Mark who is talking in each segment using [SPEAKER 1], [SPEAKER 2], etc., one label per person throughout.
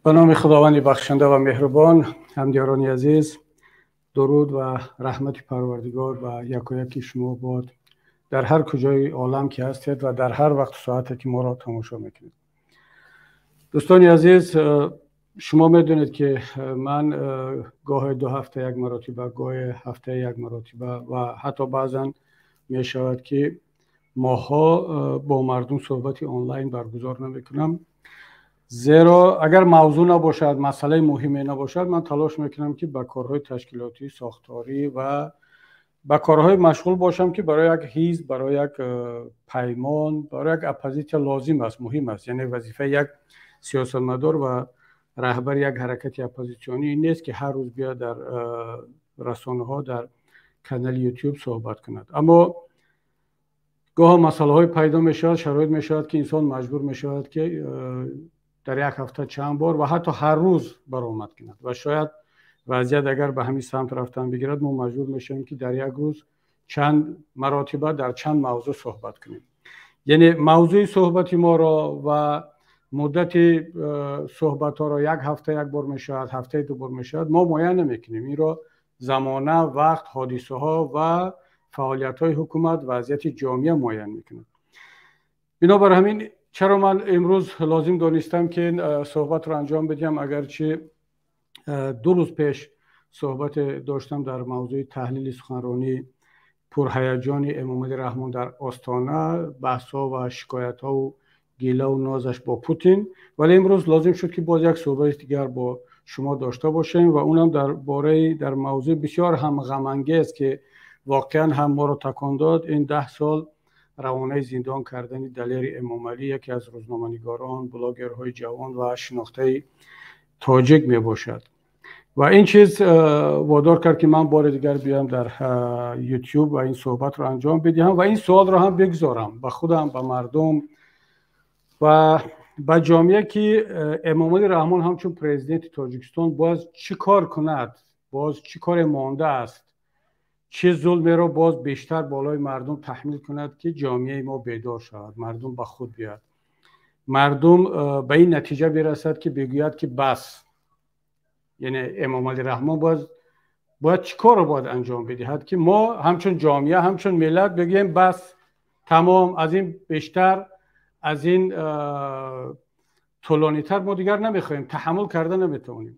[SPEAKER 1] Ба номи Худованди бахшанда ва меҳрубон, ҳамдиёрони азиз, дуруд ва раҳмати Парвардигор ба якояки шумо бод дар ҳар куҷои олам ки ҳастед ва дар ҳар вақту соате ки моро тамошо мекунед. Дӯстони азиз, шумо медонед ки ман гоҳе 2 ҳафта як маротиба, гоҳе ҳафта як маротиба ва ҳатто баъзан мешавад ки моҳҳо бо мардум суҳбати онлайн баргузор намекунам. Зеро агар мавзӯъ набошад, масъалаи муҳиме набошад, ман талош мекунам ки ба корҳои ташкилотӣ, сохторӣ ва ба корҳои машғул бошам ки барои як ҳизб, барои як паймон, барои як оппозитсия лозим аст, муҳим аст. Яъне вазифаи як сиёсатмадор ва раҳбари як ҳаракати оппозитсионӣ ин нест ки ҳар рӯз биёяд дар расонаҳо, дар канали YouTube суҳбат кунад. Аммо гоҳо масъалаҳое пайдо мешавад, шароит мешавад ки инсон маҷбур мешавад ки дар як ҳафта чанд бор ва ҳатто ҳар рӯз баромад кунад ва шояд вазъият агар ба ҳамин самт рафтан бигирад, мо маҷбур мешавем ки дар як рӯз чанд маротиба дар чанд мавзӯъ суҳбат кунем. Яъне мавзӯи суҳбати моро ва муддати суҳбатҳоро як ҳафта як бор мешавад, ҳафтаи 2 бор мешавад, мо муайян намекунем. Инро замона, вақт, ҳодисаҳо ва фаъолиятҳои ҳукумат, вазъияти ҷомеа муайян мекунад. Бинобар ҳамин чаро ман имрӯз лозим донистам ки ин суҳбатро анҷом бидиҳам, агарчи 2 рӯз пеш суҳбате доштам дар мавзӯи таҳлили суханронии пурҳаяҷони Эмомалӣ Раҳмон дар Остона, баҳсҳо ва шикоятҳову гилаву нозаш бо Путин, вале имрӯз лозим шуд ки боз як суҳбати дигар бо шумо дошта бошем ва унам дар бораи дар мавзӯи бисёр ҳам ғамангез ки воқеан ҳам моро такон дод, ин 10 сол равонаи зиндон кардани Далери Эмомалӣ, яке аз рӯзноманигорон, блогерҳои ҷавон ва шинохтаи тоҷик мебошад. Ва ин чиз водор кард ки ман бори дигар биёям дар YouTube ва ин суҳбатро анҷом бидиҳам ва ин суолро ҳам бигзорам ба худам, ба мардум ва ба ҷомеа ки Эмомалӣ Раҳмон ҳамчун президенти Тоҷикистон боз чӣ кор кунад, боз чӣ коре мондааст, чӣ зулмеро боз бештар болои мардум таҳмил кунад ки ҷомеаи мо бедор шавад, мардум ба худ биёяд, мардум ба ин натиҷа бирасад ки бигӯяд ки бас. Яъне Эмомалӣ Раҳмон бояд чӣ корро бояд анҷом бидиҳад ки мо ҳамчун ҷомеа, ҳамчун миллат бигӯем бас, тамом, аз ин бештар, аз ин тӯлонитар мо дигар намехоҳем, таҳаммул карда наметавонем.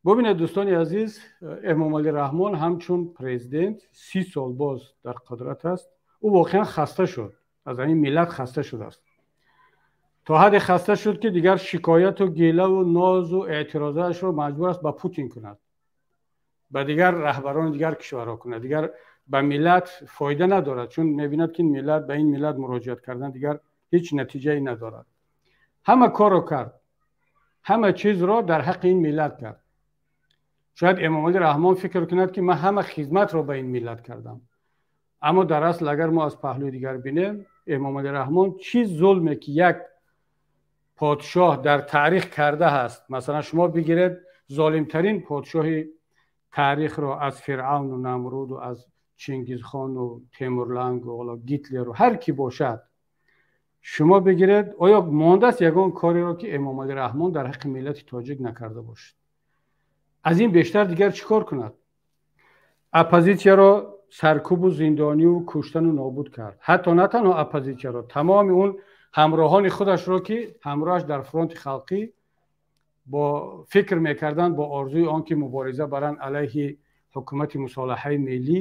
[SPEAKER 1] Бубинед дӯстони азиз, Эмомалӣ Раҳмон ҳамчун президент 30 сол боз дар қудрат аст. Ӯ воқеан хаста шуд, аз ин миллат хаста шудааст. То ҳадде хаста шуд ки дигар шикояту гилаву нозу эътирозашро маҷбур аст ба Путин кунад, ба дигар раҳбарони дигар кишварҳо кунад. Дигар ба миллат фоида надорад, чун мебинад ки миллат ба ин миллат муроҷиат кардан дигар ҳеҷ натиҷае надорад. Ҳама корро кард, ҳама чизро дар ҳаққи ин миллат кард. Шояд Эмомалӣ Раҳмон фикр кунад ки ман ҳама хизматро ба ин миллат кардам, аммо дар асл агар мо аз паҳлӯи дигар бинем, Эмомалӣ Раҳмон чӣ зулме ки як подшоҳ дар таърих карда ҳаст, масалан шумо бигиред золимтарин подшоҳи таърихро аз Фиръавну Намруду аз Чингизхону Темурлангу ҳоло Гитлеру ҳар ки бошад, шумо бигиред, оё мондааст ягон кореро ки Эмомалӣ Раҳмон дар ҳаққи миллати тоҷик накарда бошад? Аз ин бештар дигар чӣ кор кунад? Оппозитсияро саркӯбу зиндонию куштану нобуд кард. Ҳатто на танҳо оппозитсияро, тамоми он ҳамроҳони худашро ки ҳамроҳаш дар фронти халқӣ бо фикр мекарданд, бо орзуи он ки мубориза баранд алайҳи ҳукумати мусолиҳаи миллӣ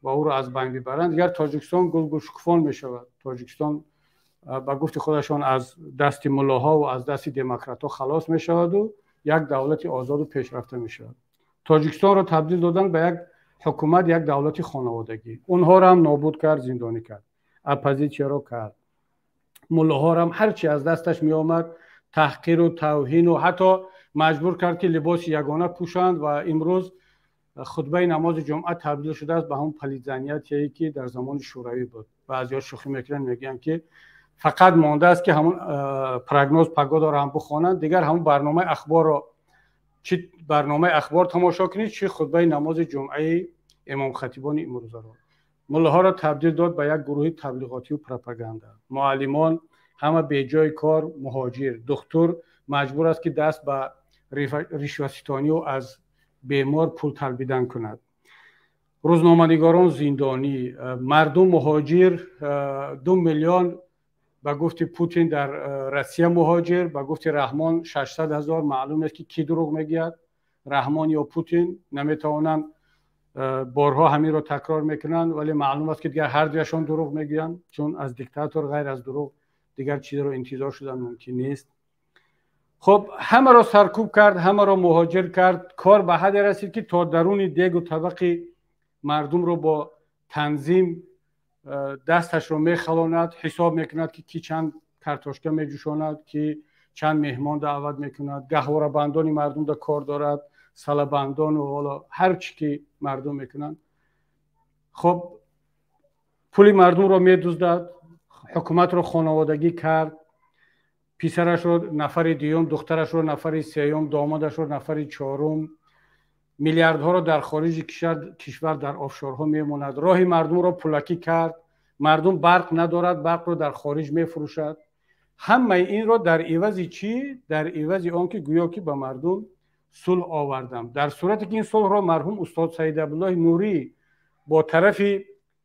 [SPEAKER 1] ва ӯро аз байн бибаранд, дигар Тоҷикистон гулгулшукуфон мешавад. Тоҷикистон ба гуфти худашон аз дасти муллоҳо ва аз дасти демократҳо халос мешаваду як давлати озоду пешрафта мешавад. Тоҷикистонро табдил доданд ба як ҳукумат, як давлати хонаводагӣ. Онҳоро ҳам нобуд кард, зиндонӣ кард, оппозитсияро кард, муллоҳоро ҳам ҳарчи аз дасташ меомад таҳқиру тавҳину ҳатто маҷбур кард ки либоси ягона пӯшанд ва имрӯз хутбаи намози ҷумъа табдил шудааст ба ҳамон политзанятие ки дар замони шӯравӣ буд. Баъзеҳо шӯхӣ мекунанд, мегӯянд ки фақат мондааст ки ҳамон прогноз погодаро ҳам бихонанд, дигар ҳамон барномаи ахборро, чӣ барномаи ахбор тамошо кунед, чӣ хутбаи намози ҷумъаи имомхатибони имрӯзаро. Муллоҳоро табдил дод ба як гурӯҳи таблиғотию пропаганда. Муаллимон ҳама беҷои кор муҳоҷир, духтур маҷбур аст, ки даст ба ришваситонию аз бемор пул талбидан кунад. Рӯзноманигорон зиндонӣ, мардум муҳоҷир, 2 миллион ба гуфти Путин дар Россия муҳоҷир, ба гуфти Раҳмон 600 ҳазор. Маълум нест, ки кӣ дурӯғ мегӯяд, Раҳмон ё Путин. Наметавонанд, борҳо ҳаминро такрор мекунанд, вале маълум аст, ки дигар ҳар дуяшон дурӯғ мегӯянд, чун аз диктатор ғайр аз дурӯғ дигар чизеро интизор шудан мумкин нест. Хуб, ҳамаро саркӯб кард, ҳамаро муҳоҷир кард. Кор ба ҳадде расид, ки то даруни дегу табақи мардумро бо танзим дасташро мехалонад, ҳисоб мекунад, ки кӣ чанд картошка меҷӯшонад, ки чанд меҳмон даъват мекунад, гаҳворабандони мардумда кор дорад, салабандону ҳоло ҳар чӣ ки мардум мекунанд. Хуб, пули мардумро медуздад, ҳукуматро хонаводагӣ кард, писарашро нафари дуюм, духтарашро нафари сеюм, домодашро нафари чорум, миллиардҳоро дар хориҷи кишвар дар офшорҳо мемонад. Роҳи мардумро пулакӣ кард, мардум барқ надорад, барқро дар хориҷ мефурӯшад. Ҳамаи инро дар ивази чӣ? Дар ивази он ки гӯё ки ба мардум сулҳ овардам, дар сурате ки ин сулҳро марҳум устод Саид Абдуллоҳи Нурӣ бо тарафи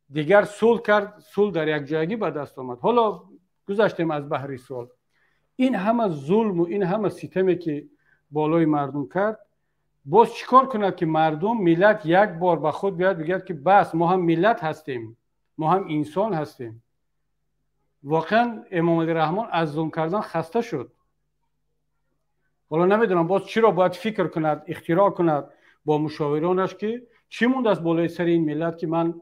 [SPEAKER 1] дигар сулҳ кард, сулҳ дар якҷоягӣ ба даст омад. Ҳоло гузаштем аз баҳри сулҳ. Ин ҳама зулму ин ҳама ситаме, ки болои мардум кард, боз чӣ кор кунад, ки мардум, миллат як бор ба худ биёяд, бигӯяд, ки бас, мо ҳам миллат ҳастем, мо ҳам инсон ҳастем? Воқеан, Эмомалӣ Раҳмон аз зулм кардан хаста шуд. Ҳоло намедонам, боз чиро бояд фикр кунад, ихтироъ кунад бо мушовиронаш, ки чӣ мондааст болои сари ин миллат, ки ман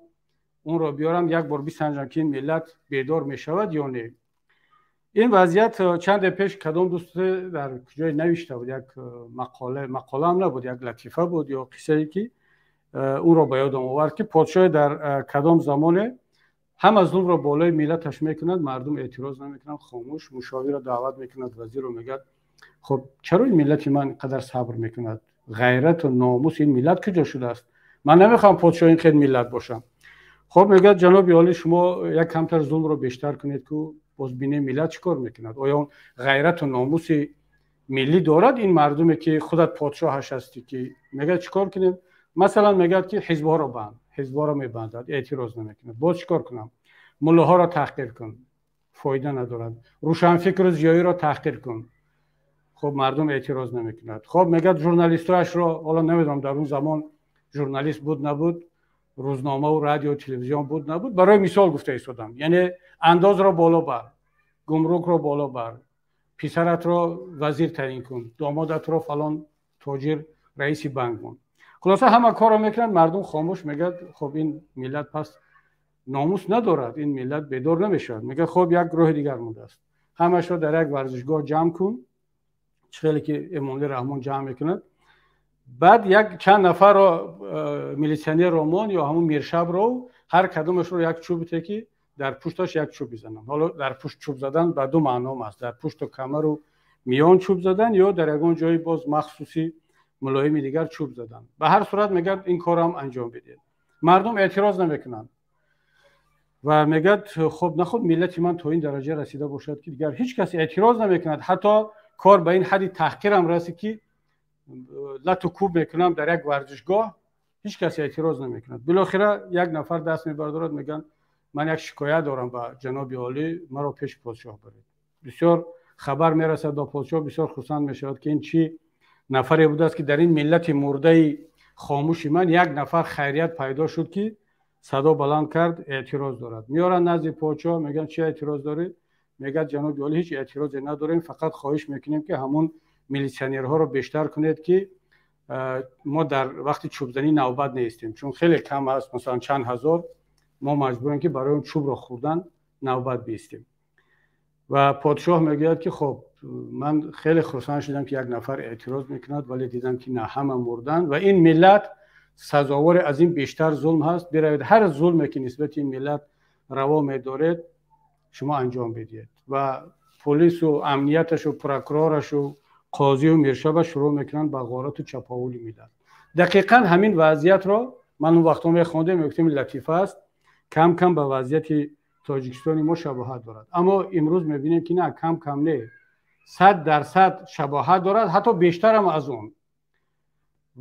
[SPEAKER 1] онро биёрам, як бор бисанҷам, ки ин миллат бедор мешавад ё не. Ин вазъият чанде пеш кадом дӯст дар куҷое навишта буд, як мақола, мақолаам набуд, як латифа буд ё қиссае, ки онро ба ёдам овард, ки подшоҳе дар кадом замоне ҳама зулмро болои миллаташ мекунад, мардум эътироз намекунанд, хомӯш. Мушовирро даъват мекунад, вазирро, мегӯяд: «Хуб, чаро ин миллати ман инқадар сабр мекунад? Ғайрату номуси ин миллат куҷо шудааст? Ман намехоҳам подшоҳи ин хел миллат бошам». «Хуб, мегӯяд, ҷаноби олӣ, шумо як камтар зулмро бештар кунед, ку боз бинем, миллат чӣ кор мекунад. Оё ғайрату номуси миллӣ дорад ин мардуме, ки худат подшоҳаш ҳастӣ?» Ки мегӯяд: «Чӣ кор кунем?» Масалан, мегӯяд, ки ҳизбҳоро банд. Ҳизбҳоро мебандад, эътироз намекунад. «Боз чӣ кор кунам?» «Муллоҳоро таҳқир кун». Фоида надорад. «Рӯшанфикру зиёиро таҳқир кун». Хуб, мардум эътироз намекунад. Хуб, мегӯяд, журналистоашро, ҳоло намедонам, дар он замон журналист буд, набуд, рӯзномаву радио, телевизион буд, набуд, барои мисол гуфта истодам, яъне андозро боло бар, гумрукро боло бар, писаратро вазир таъин кун, домодатро фалон тоҷир раиси банк мон. Хулоса, ҳама корро мекунад, мардум хомӯш. Мегӯяд: «Хуб, ин миллат пас номус надорад, ин миллат бедор намешавад». Мегӯяд: «Хуб, як роҳи дигар мондааст. Ҳамашро дар як варзишгоҳ ҷамъ кун», чӣ хеле ки Эмомалӣ Раҳмон ҷамъ мекунад. Баъд як чанд нафарро милитсионерро мон ё ҳамун миршабро, ҳар кадомашро як чӯб те, ки дар пушташ як чӯб бизананд. Ҳоло дар пушт чӯб задан ба ду маъном аст: дар пушту камару миён чӯб задан ё дар ягон ҷои боз махсуси мулоими дигар чӯб задан. Ба ҳар сурат, мегӯяд, ин корам анҷом бидед. Мардум эътироз намекунанд. Ва мегӯяд: «Хуб, нахуд миллати ман то ин дараҷа расида бошад, ки дигар ҳеҷ кас эътироз намекунад. Ҳатто кор ба ин ҳадди таҳқирам расид, ки лату кӯб мекунам дар як варзишгоҳ, ҳеҷ кас эътироз намекунад». Билохира як нафар даст мебардорад, мегӯянд: «Ман як шикоят дорам ба ҷаноби олӣ, маро пеши подшоҳ баред». Бисёр хабар мерасад ба подшоҳ, бисёр хурсанд мешавад, ки ин чӣ нафаре будааст, ки дар ин миллати мурдаи хомӯши ман як нафар хайрият пайдо шуд, ки садо баланд кард, эътироз дорад. Меоранд назди подшоҳ, мегӯянд: «Чӣ эътироз дорӣ?» Мегӯяд: «Ҷаноби олӣ, ҳеҷ эътирозе надорем, фақат хоҳиш мекунем, ки ҳамун милитсионерҳоро бештар кунед, ки мо дар вақти чӯбзанӣ навбат неистем, чун хеле кам аст, масалан чанд ҳазор, мо маҷбурем, ки барои он чӯбро хӯрдан навбат биистем». Ва подшоҳ мегӯяд, ки хуб, ман хеле хурсанд шудам, ки як нафар эътироз мекунад, вале дидам, ки на, ҳама мурданд ва ин миллат сазовори аз ин бештар зулм ҳаст. Биравед, ҳар зулме ки нисбати ин миллат раво медоред, шумо анҷом бидиҳед. Ва полису амнияташу прокурорашу қозию миршаба шурӯъ мекунанд ба ғорату чаповули миллат. Дақиқан ҳамин вазъиятро ман он вақтҳо мехондем, мегуфтем, латифа аст, кам кам ба вазъияти Тоҷикистони мо шабоҳат дорад. Аммо имрӯз мебинем, ки на, кам кам не. 100% шабоҳат дорад, ҳатто бештарам аз он.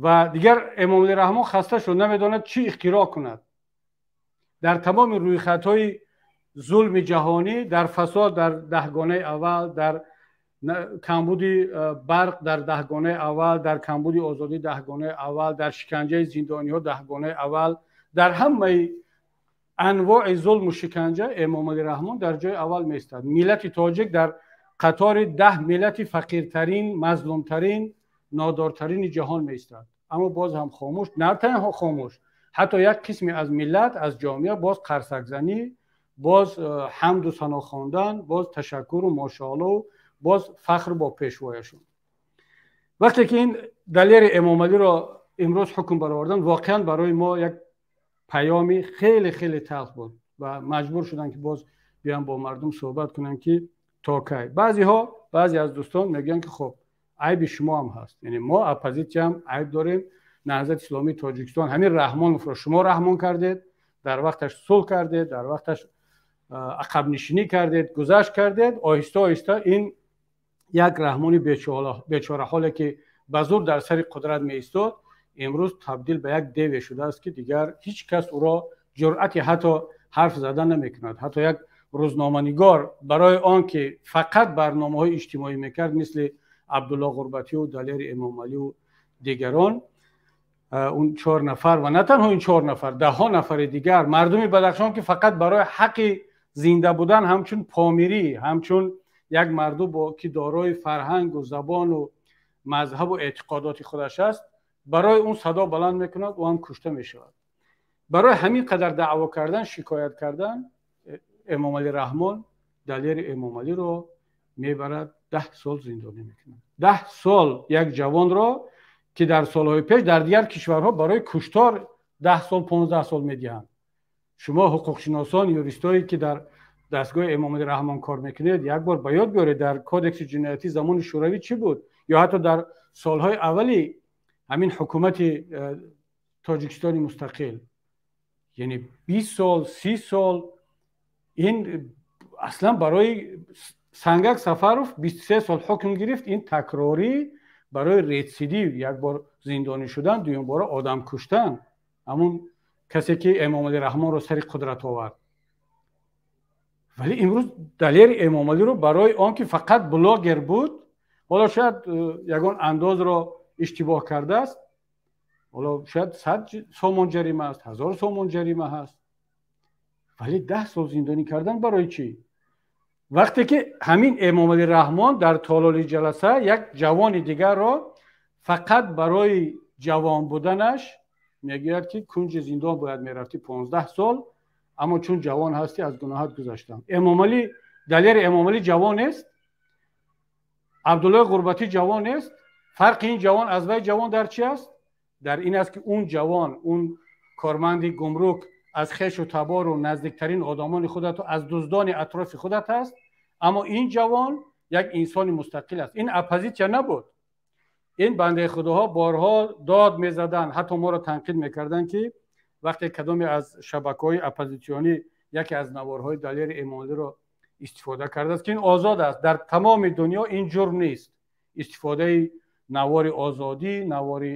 [SPEAKER 1] Ва дигар Эмомалӣ Раҳмон хаста шуд, намедонад чӣ ихтироъ кунад. Дар тамоми рӯйхатҳои зулми ҷаҳонӣ, дар фасод дар даҳгонаи аввал, дар камбуди барқ дар даҳгонаи аввал, дар камбуди озодӣ даҳгонаи аввал, дар шиканҷаи зиндониҳо даҳгонаи аввал, дар ҳамаи анвои зулму шиканҷа Эмомалӣ Раҳмон дар ҷои аввал меистад. Миллати тоҷик дар қатори 10 миллати фақиртарин, мазлумтарин, нодортарини ҷаҳон меистад. Аммо боз ҳам хомӯш, на танҳо хомӯш, ҳатто як қисме аз миллат, аз ҷомеа боз қарсакзанӣ, боз ҳамду сано хондан, боз ташаккуру мошоалло, боз фахр бо пешвояшон. Вақте ки ин Далери Эмомалиро имрӯз ҳукм баровардан, воқеан барои мо як паёми хеле хеле талх буд ва маҷбур шуданд, ки боз биён бо мардум суҳбат кунанд, ки то кай. Баъзеҳо, баъзе аз дӯстон мегӯянд, ки хуб, айби шумо ҳам ҳаст, яъне мо оппозитсия ҳам айб дорем. Наҳзати Исломии Тоҷикистон ҳамин Раҳмоновро шумо раҳмон кардед, дар вақташ сулҳ кардед, дар вақташ ақабнишинӣ кардед, гузашт кардед. Оҳиста оҳиста ин як Раҳмони бечораҳоле, ки ба зур дар сари қудрат меистод, имрӯз табдил ба як деве шудааст, ки дигар ҳеҷ кас ӯро ҷуръати ҳатто ҳарф задан намекунад. Ҳатто як рӯзноманигор барои он ки фақат барномаҳои иҷтимоӣ мекард, мисли Абдулло Ғурбатию Далери Эмомалию дигарон, он чор нафар, ва на танҳо ин чор нафар, даҳҳо нафари дигар мардуми Бадахшон, ки фақат барои ҳаққи зинда будан ҳамчун помирӣ, ҳамчун як мардум, ки дорои фарҳангу забону мазҳабу эътиқодоти худаш аст, барои он садо баланд мекунад, ӯ ҳам кушта мешавад. Барои ҳамин қадар даъво кардан, шикоят кардан, Эмомалӣ Раҳмон Далери Эмомалиро мебарад, 10 сол зиндонӣ мекунад. 10 сол як ҷавонро, ки дар солҳои пеш дар дигар кишварҳо барои куштор 10 сол, 15 сол медиҳанд. Шумо ҳуқуқшиносон, юристое, ки дар дастгоҳи Эмомалӣ Раҳмон кор мекунед, як бор ба ёд биёред, дар кодекси ҷиноятӣ замони Шӯравӣ чӣ буд ё ҳатто дар солҳои аввали ҳамин ҳукумати Тоҷикистони мустақил, яъне 20 сол, 30 сол. Ин аслан барои Сангак Сафаров 23 сол ҳукм гирифт. Ин такрорӣ барои рецидив, як бор зиндонӣ шудан, дуюмбора одам куштан, ҳамун касе, ки Эмомалӣ Раҳмонро сари қудрат овард. Вале имрӯз Далери Эмомалиро барои он ки фақат блогер буд, ҳоло шояд ягон андозро иштибоҳ кардааст, ҳоло шояд 100 сомон ҷарима аст, 1000 сомон ҷарима ҳаст, вале 10 сол зиндонӣ кардан барои чӣ, вақте ки ҳамин Эмомалӣ Раҳмон дар толори ҷаласа як ҷавони дигарро фақат барои ҷавон буданаш мегӯяд, ки кунҷи зиндон бояд мерафтӣ 15 сол, аммо чун ҷавон ҳастӣ, аз гуноҳат гузаштам. Эмомалӣ, Далери Эмомалӣ ҷавон нест? Абдуллои Ғурбатӣ ҷавон нест? Фарқи ин ҷавон аз вай ҷавон дар чи аст? Дар ин аст, ки он ҷавон, он корманди гумрук аз хешу табору наздиктарин одамони худату аз дуздони атрофи худат аст, аммо ин ҷавон як инсони мустақил аст. Ин оппозитсия набуд. Ин бандаи худоҳо борҳо дод мезаданд, ҳатто моро танқид мекарданд, ки вақте кадоме аз шабакаҳои оппозитсионӣ яке аз наворҳои Далери Эмомалиро истифода кардааст, ки ин озод аст, дар тамоми дунё ин ҷурм нест, истифодаи навори Озодӣ, навори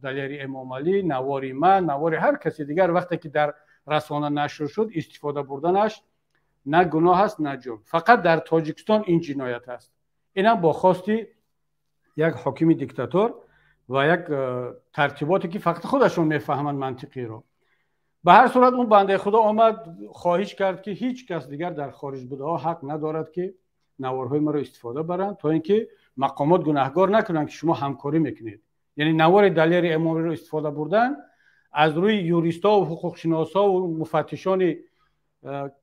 [SPEAKER 1] Далери Эмомалӣ, навори ман, навори ҳар каси дигар, вақте ки дар расона нашр шуд, истифода бурданаш на гуноҳ аст, на ҷурм. Фақат дар Тоҷикистон ин ҷиноят аст. Инам бо хости як ҳокими диктатор ва як тартиботе, ки фақат худашон мефаҳманд мантиқиро. Ба ҳар сурат, он бандаи худо омад, хоҳиш кард, ки ҳеҷ кас дигар дар хориҷ будаҳо ҳақ надорад, ки наворҳои маро истифода баранд, то ин ки мақомот гунаҳгор накунанд, ки шумо ҳамкорӣ мекунед. Яъне навори Далери Эмомалиро истифода бурдан аз рӯи юристову ҳуқуқшиносову муфаттишони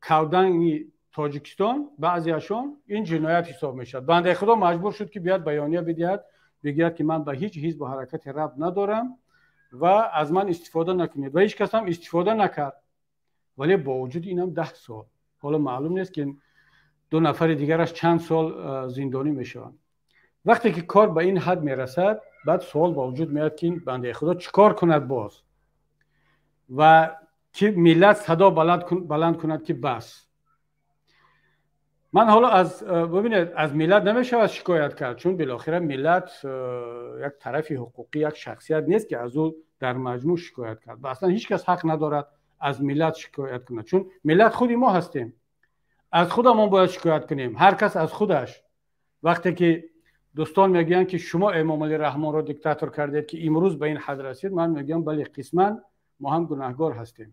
[SPEAKER 1] кавдани Тоҷикистон, баъзеашон, ин ҷиноят ҳисоб мешавад. Бандаи худо маҷбур шуд, ки биёяд, баёния бидиҳад, бигӯяд, ки ман ба ҳеҷ ҳизбу ҳаракате рабт надорам ва аз ман истифода накунед. Ва ҳеҷ кас ҳам истифода накард, вале бо вуҷуди инам 10 сол. Ҳоло маълум нест, ки ду нафари дигараш чанд сол зиндонӣ мешаванд. Вақте ки кор ба ин ҳад мерасад, баъд суол ба вуҷуд меояд, ки ин бандаи худо чӣ кор кунад боз ва ки миллат садо баланд кунад, ки бас. Ман ҳоло аз, бубинед, аз миллат намешавад шикоят кард, чун билохира миллат як тарафи ҳуқуқӣ, як шахсият нест, ки аз ӯ дар маҷмӯъ шикоят кард. Ва аслан ҳеҷ кас ҳақ надорад аз миллат шикоят кунад, чун миллат худи мо ҳастем, аз худамон бояд шикоят кунем, ҳар кас аз худаш. Вақте ки дӯстон мегӯянд, ки шумо Эмомалӣ Раҳмонро диктатор кардед, ки имрӯз ба ин ҳад расид, ман мегӯям: бале, қисман мо ҳам гунаҳгор ҳастем,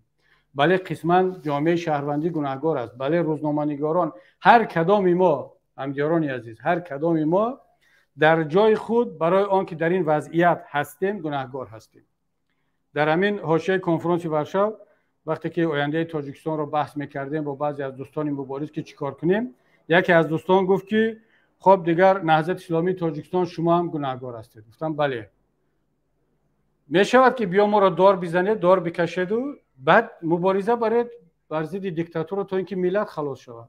[SPEAKER 1] бале, қисман ҷомеаи шаҳрвандӣ гунаҳгор аст, бале, рӯзноманигорон, ҳар кадоми мо, ҳамдиёрони азиз, ҳар кадоми мо дар ҷои худ барои он ки дар ин вазъият ҳастем, гунаҳгор ҳастем. Дар ҳамин ҳошияи конфронси Варшав, вақте ки ояндаи Тоҷикистонро баҳс мекардем бо баъзе аз дӯстони мубориз, ки чӣ кор кунем, яке аз дӯстон гуфт, ки хоб, дигар Наҳзати Исломии Тоҷикистон, шумо ҳам гунаҳгор ҳастед. Гуфтам: бале, мешавад, ки биё моро дор бизанед, дор бикашеду баъд мубориза баред бар зидди диктатура, то ин ки миллат халос шавад.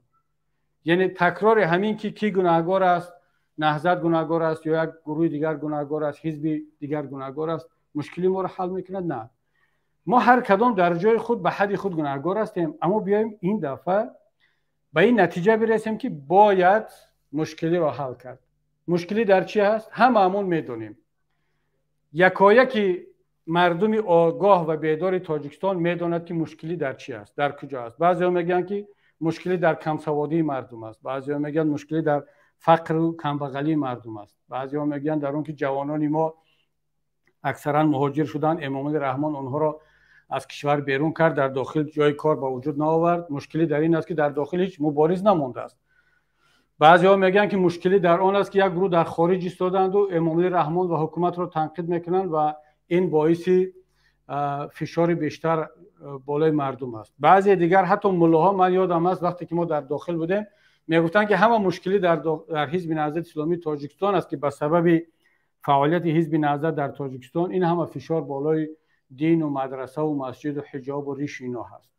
[SPEAKER 1] Яъне такрори ҳамин ки кӣ гунаҳгор аст, Наҳзат гунаҳгор аст ё як гурӯҳи дигар гунаҳгор аст, ҳизби дигар гунаҳгор аст, мушкили моро ҳал мекунад? На, мо ҳар кадом дар ҷои худ ба ҳадди худ гунаҳгор ҳастем. Аммо биёем ин дафъа ба ин натиҷа бирасем, ки бояд мушкилиро ҳал кард. Мушкилӣ дар чӣ ҳаст, ҳамаамон медонем. Якояки мардуми огоҳ ва бедори Тоҷикистон медонад, ки мушкилӣ дар чӣ аст, дар куҷо аст. Баъзеҳо мегӯянд, ки мушкилӣ дар камсаводии мардум аст, баъзеҳо мегӯянд, мушкилӣ дар фақру камбағалии мардум аст, баъзеҳо мегӯянд, дар он ки ҷавонони мо аксаран муҳоҷир шуданд, Эмомалӣ Раҳмон онҳоро аз кишвар берун кард, дар дохил ҷои кор ба вуҷуд наовард, мушкилӣ дар ин аст, ки дар дохил ҳеҷ мубориз намондааст. Баъзеҳо мегӯянд, ки мушкилӣ дар он аст, ки як гурӯҳ дар хориҷ истоданду Эмомалӣ Раҳмон ва ҳукуматро танқид мекунанд ва ин боиси фишори бештар болои мардум аст. Баъзе дигар, ҳатто муллоҳо, ман ёдам аст, вақте ки мо дар дохил будем, мегуфтанд, ки ҳама мушкилӣ дар Ҳизби Наҳзати Исломии Тоҷикистон аст, ки ба сабаби фаъолияти Ҳизби Наҳзат дар Тоҷикистон ин ҳама фишор болои дину мадрасаву масҷиду ҳиҷобу риши ино ҳаст.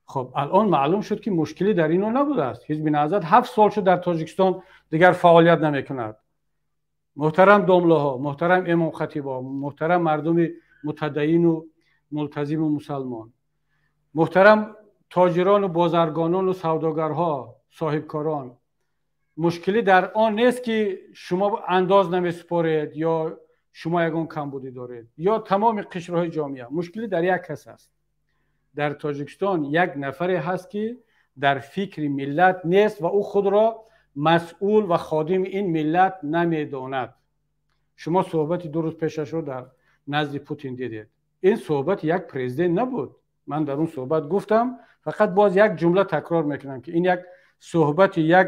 [SPEAKER 1] Хоб, алон маълум шуд, ки мушкилӣ дар ино набудааст. Ҳизби Наҳзат 7 сол шуд дар Тоҷикистон дигар фаъолият намекунад. Муҳтарам домлаҳо, муҳтарам имомхатибо, муҳтарам мардуми мутадайину мултазиму мусалмон, муҳтарам тоҷирону бозаргонону савдогарҳо, соҳибкорон, мушкилӣ дар он нест, ки шумо андоз намесупоред ё шумо ягон камбудӣ доред ё тамоми қишрҳои ҷомеа. Мушкилӣ дар як кас аст. Дар Тоҷикистон як нафаре ҳаст, ки дар фикри миллат нест ва ӯ худро масъул ва ходими ин миллат намедонад. Шумо суҳбати 2 рӯз пешашро дар назди Путин дидед. Ин суҳбати як президент набуд. Ман дар он суҳбат гуфтам, фақат боз як ҷумла такрор мекунам, ки ин як суҳбати як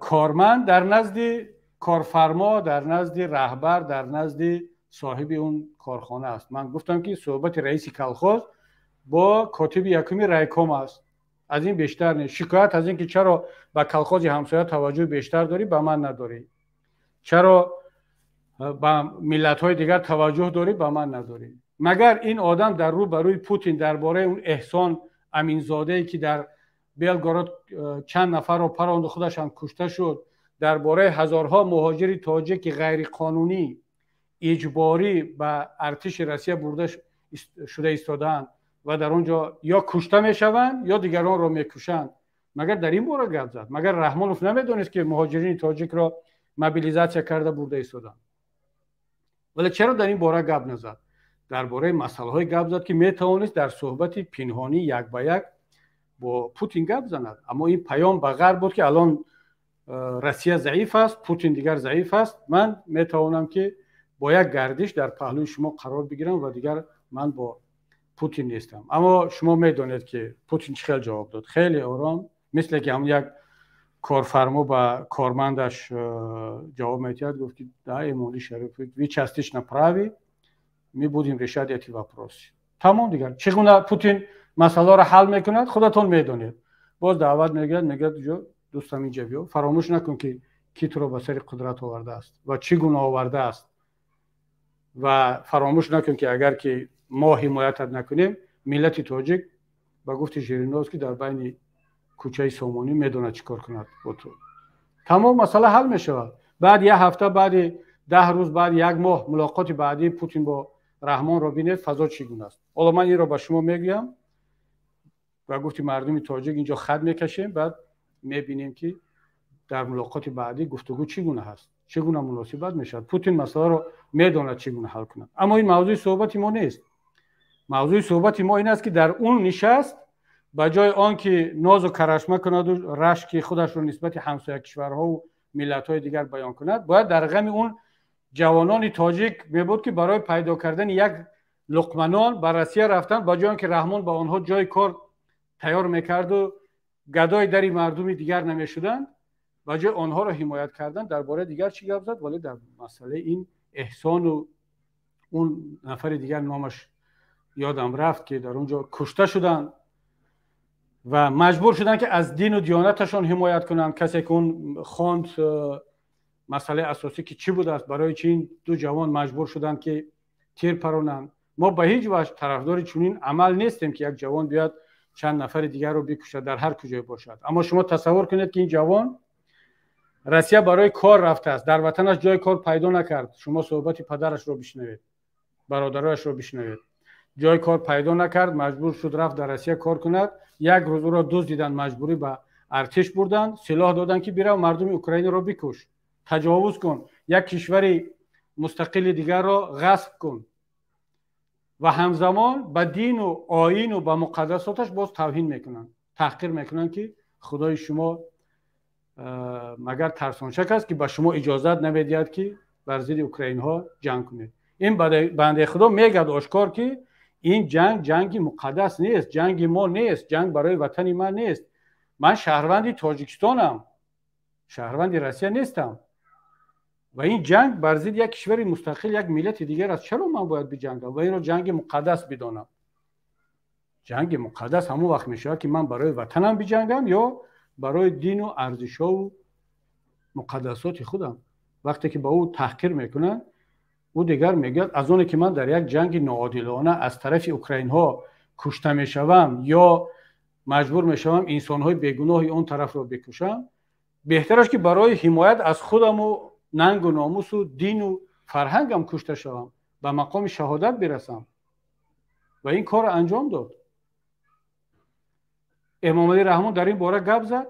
[SPEAKER 1] корманд дар назди корфармо, дар назди раҳбар, дар назди соҳиби он корхона аст. Ман гуфтам, ки суҳбати раиси колхоз бо котиби якуми райком аст, аз ин бештар нест. Шикоят аз ин ки чаро ба колхози ҳамсоя таваҷҷӯҳи бештар дорӣ, ба ман надорӣ, чаро ба миллатҳои дигар таваҷҷӯҳ дорӣ, ба ман надорӣ. Магар ин одам дар рӯ ба рӯи Путин дар бораи он Эҳсон Аминзодае, ки дар Белгород чанд нафарро паронду, худашам кушта шуд, дар бораи ҳазорҳо муҳоҷири тоҷики ғайриқонунӣ, иҷборӣ ба артиши Россия бурда шуда истодаанд ва дар он ҷо ё кушта мешаванд, ё дигаронро мекушанд, магар дар ин бора гап зад? Магар Раҳмонов намедонист, ки муҳоҷирини тоҷикро мобилизатсия карда бурда истоданд? Вале чаро дар ин бора гап назад? Дар бораи масъалаҳое гап зад, ки метавонист дар суҳбати пинҳонӣ як ба як бо Путин гап занад. Аммо ин паём ба Ғарб буд, ки алон Россия заиф аст, Путин дигар заиф аст, ман метавонам, ки бо як гардиш дар паҳлӯи шумо қарор бигирам ва дигар ман бо Путин нестам. Аммо шумо медонед, ки Путин чӣ хел ҷавоб дод. Хеле ором, мисле ки ҳамн як корфармо ба кормандаш ҷавоб медиҳад. Гуфт, ки да, Эмомалӣ Шарифович, вы частично правы, мы будем решать эти вопросы. Тамом. Дигар чӣ гуна Путин масъаларо ҳал мекунад, худатон медонед. Боз даъват мегӯяд, мегӯяд: дӯстам, инҷа биё, фаромӯш накун, ки кӣ туро ба сари қудрат овардааст ва чӣ гуна овардааст, ва фаромӯш накун, ки агар ки мо ҳимоятат накунем, миллати тоҷик, ба гуфти Жириновский, дар байни кӯчаи Сомонӣ медонад чӣ кор кунад бо ту. Тамом, масъала ҳал мешавад. Баъд як ҳафта, баъди 10 рӯз, баъд як моҳ мулоқоти баъдии Путин бо Раҳмонро бинед, фазо чӣ гуна аст. Ҳоло ман инро ба шумо мегӯям, ба гуфти мардуми тоҷик, инҷо хат мекашем, баъд Мебинем, ки дар мулоқоти баъдӣ гуфтугӯ чӣ гуна ҳаст, чӣ гуна муносибат мешавад. Путин масъаларо медонад, чӣ гуна ҳал кунад. Аммо ин мавзӯи суҳбати мо нест. Мавзӯи суҳбати мо ин аст, ки дар он нишаст, ба ҷои он ки нозу карашма кунаду рашки худашро нисбати ҳамсоя кишварҳову миллатҳои дигар баён кунад, бояд дар ғами он ҷавонони тоҷик мебуд, ки барои пайдо кардани як луқма нон ба Россия рафтанд. Ба ҷои он ки Раҳмон ба онҳо ҷои кор тайёр мекарду гадои дари мардуми дигар намешуданд, ба ҷои онҳоро ҳимоят кардан, дар бораи дигар чӣ гап зад. Вале дар масъалаи ин Эҳсону он нафари дигар, номаш ёдам рафт, ки дар он ҷо кушта шуданд ва маҷбур шуданд, ки аз дину диёнаташон ҳимоят кунанд. Касе ки он хонд, масъалаи асосӣ ки чӣ будааст, барои чи ин ду ҷавон маҷбур шуданд, ки тир паронанд. Мо ба ҳеҷ ваҷҳ тарафдори чунин амал нестем, ки як ҷавон биёяд, чанд нафари дигарро бикушад, дар ҳар куҷое бошад. Аммо шумо тасаввур кунед, ки ин ҷавон Россия барои кор рафтааст, дар ватанаш ҷои кор пайдо накард. Шумо суҳбати падарашро бишнавед, бародарояшро бишнавед. Ҷои кор пайдо накард, маҷбур шуд, рафт дар Россия кор кунад. Як рӯз ӯро дуздиданд, маҷбурӣ ба артиш бурданд, силоҳ доданд, ки бирав, мардуми Украинаро бикуш, таҷовуз кун, як кишвари мустақили дигарро ғасб кун. Ва ҳамзамон ба дину оину ба муқаддасоташ боз тавҳин мекунанд, таҳқир мекунанд, ки худои шумо магар тарсончак аст, ки ба шумо иҷозат намедиҳад, ки бар зидди украинҳо ҷанг кунед? Ин бандаи худо мегӯяд ошкор, ки ин ҷанг ҷанги муқаддас нест, ҷанги мо нест, ҷанг барои ватани ман нест. Ман шаҳрванди Тоҷикистонам, шаҳрванди Россия нестам ва ин ҷанг бар зидди як кишвари мустақил, як миллати дигар аст. Чаро ман бояд биҷангам ва инро ҷанги муқаддас бидонам? Ҷанги муқаддас ҳамон вақт мешавад, ки ман барои ватанам биҷангам ё барои дину арзишҳову муқаддасоти худам. Вақте ки ба ӯ таҳқир мекунанд, ӯ дигар мегӯяд: аз оне ки ман дар як ҷанги ноодилона аз тарафи украинҳо кушта мешавам ё маҷбур мешавам инсонҳои бегуноҳи он тарафро бикушам, беҳтар аст, ки барои ҳимоят аз худаму нангу номусу дину фарҳангам кушта шавам, ба мақоми шаҳодат бирасам. Ва ин корро анҷом дод. Эмомалӣ Раҳмон дар ин бора гап зад?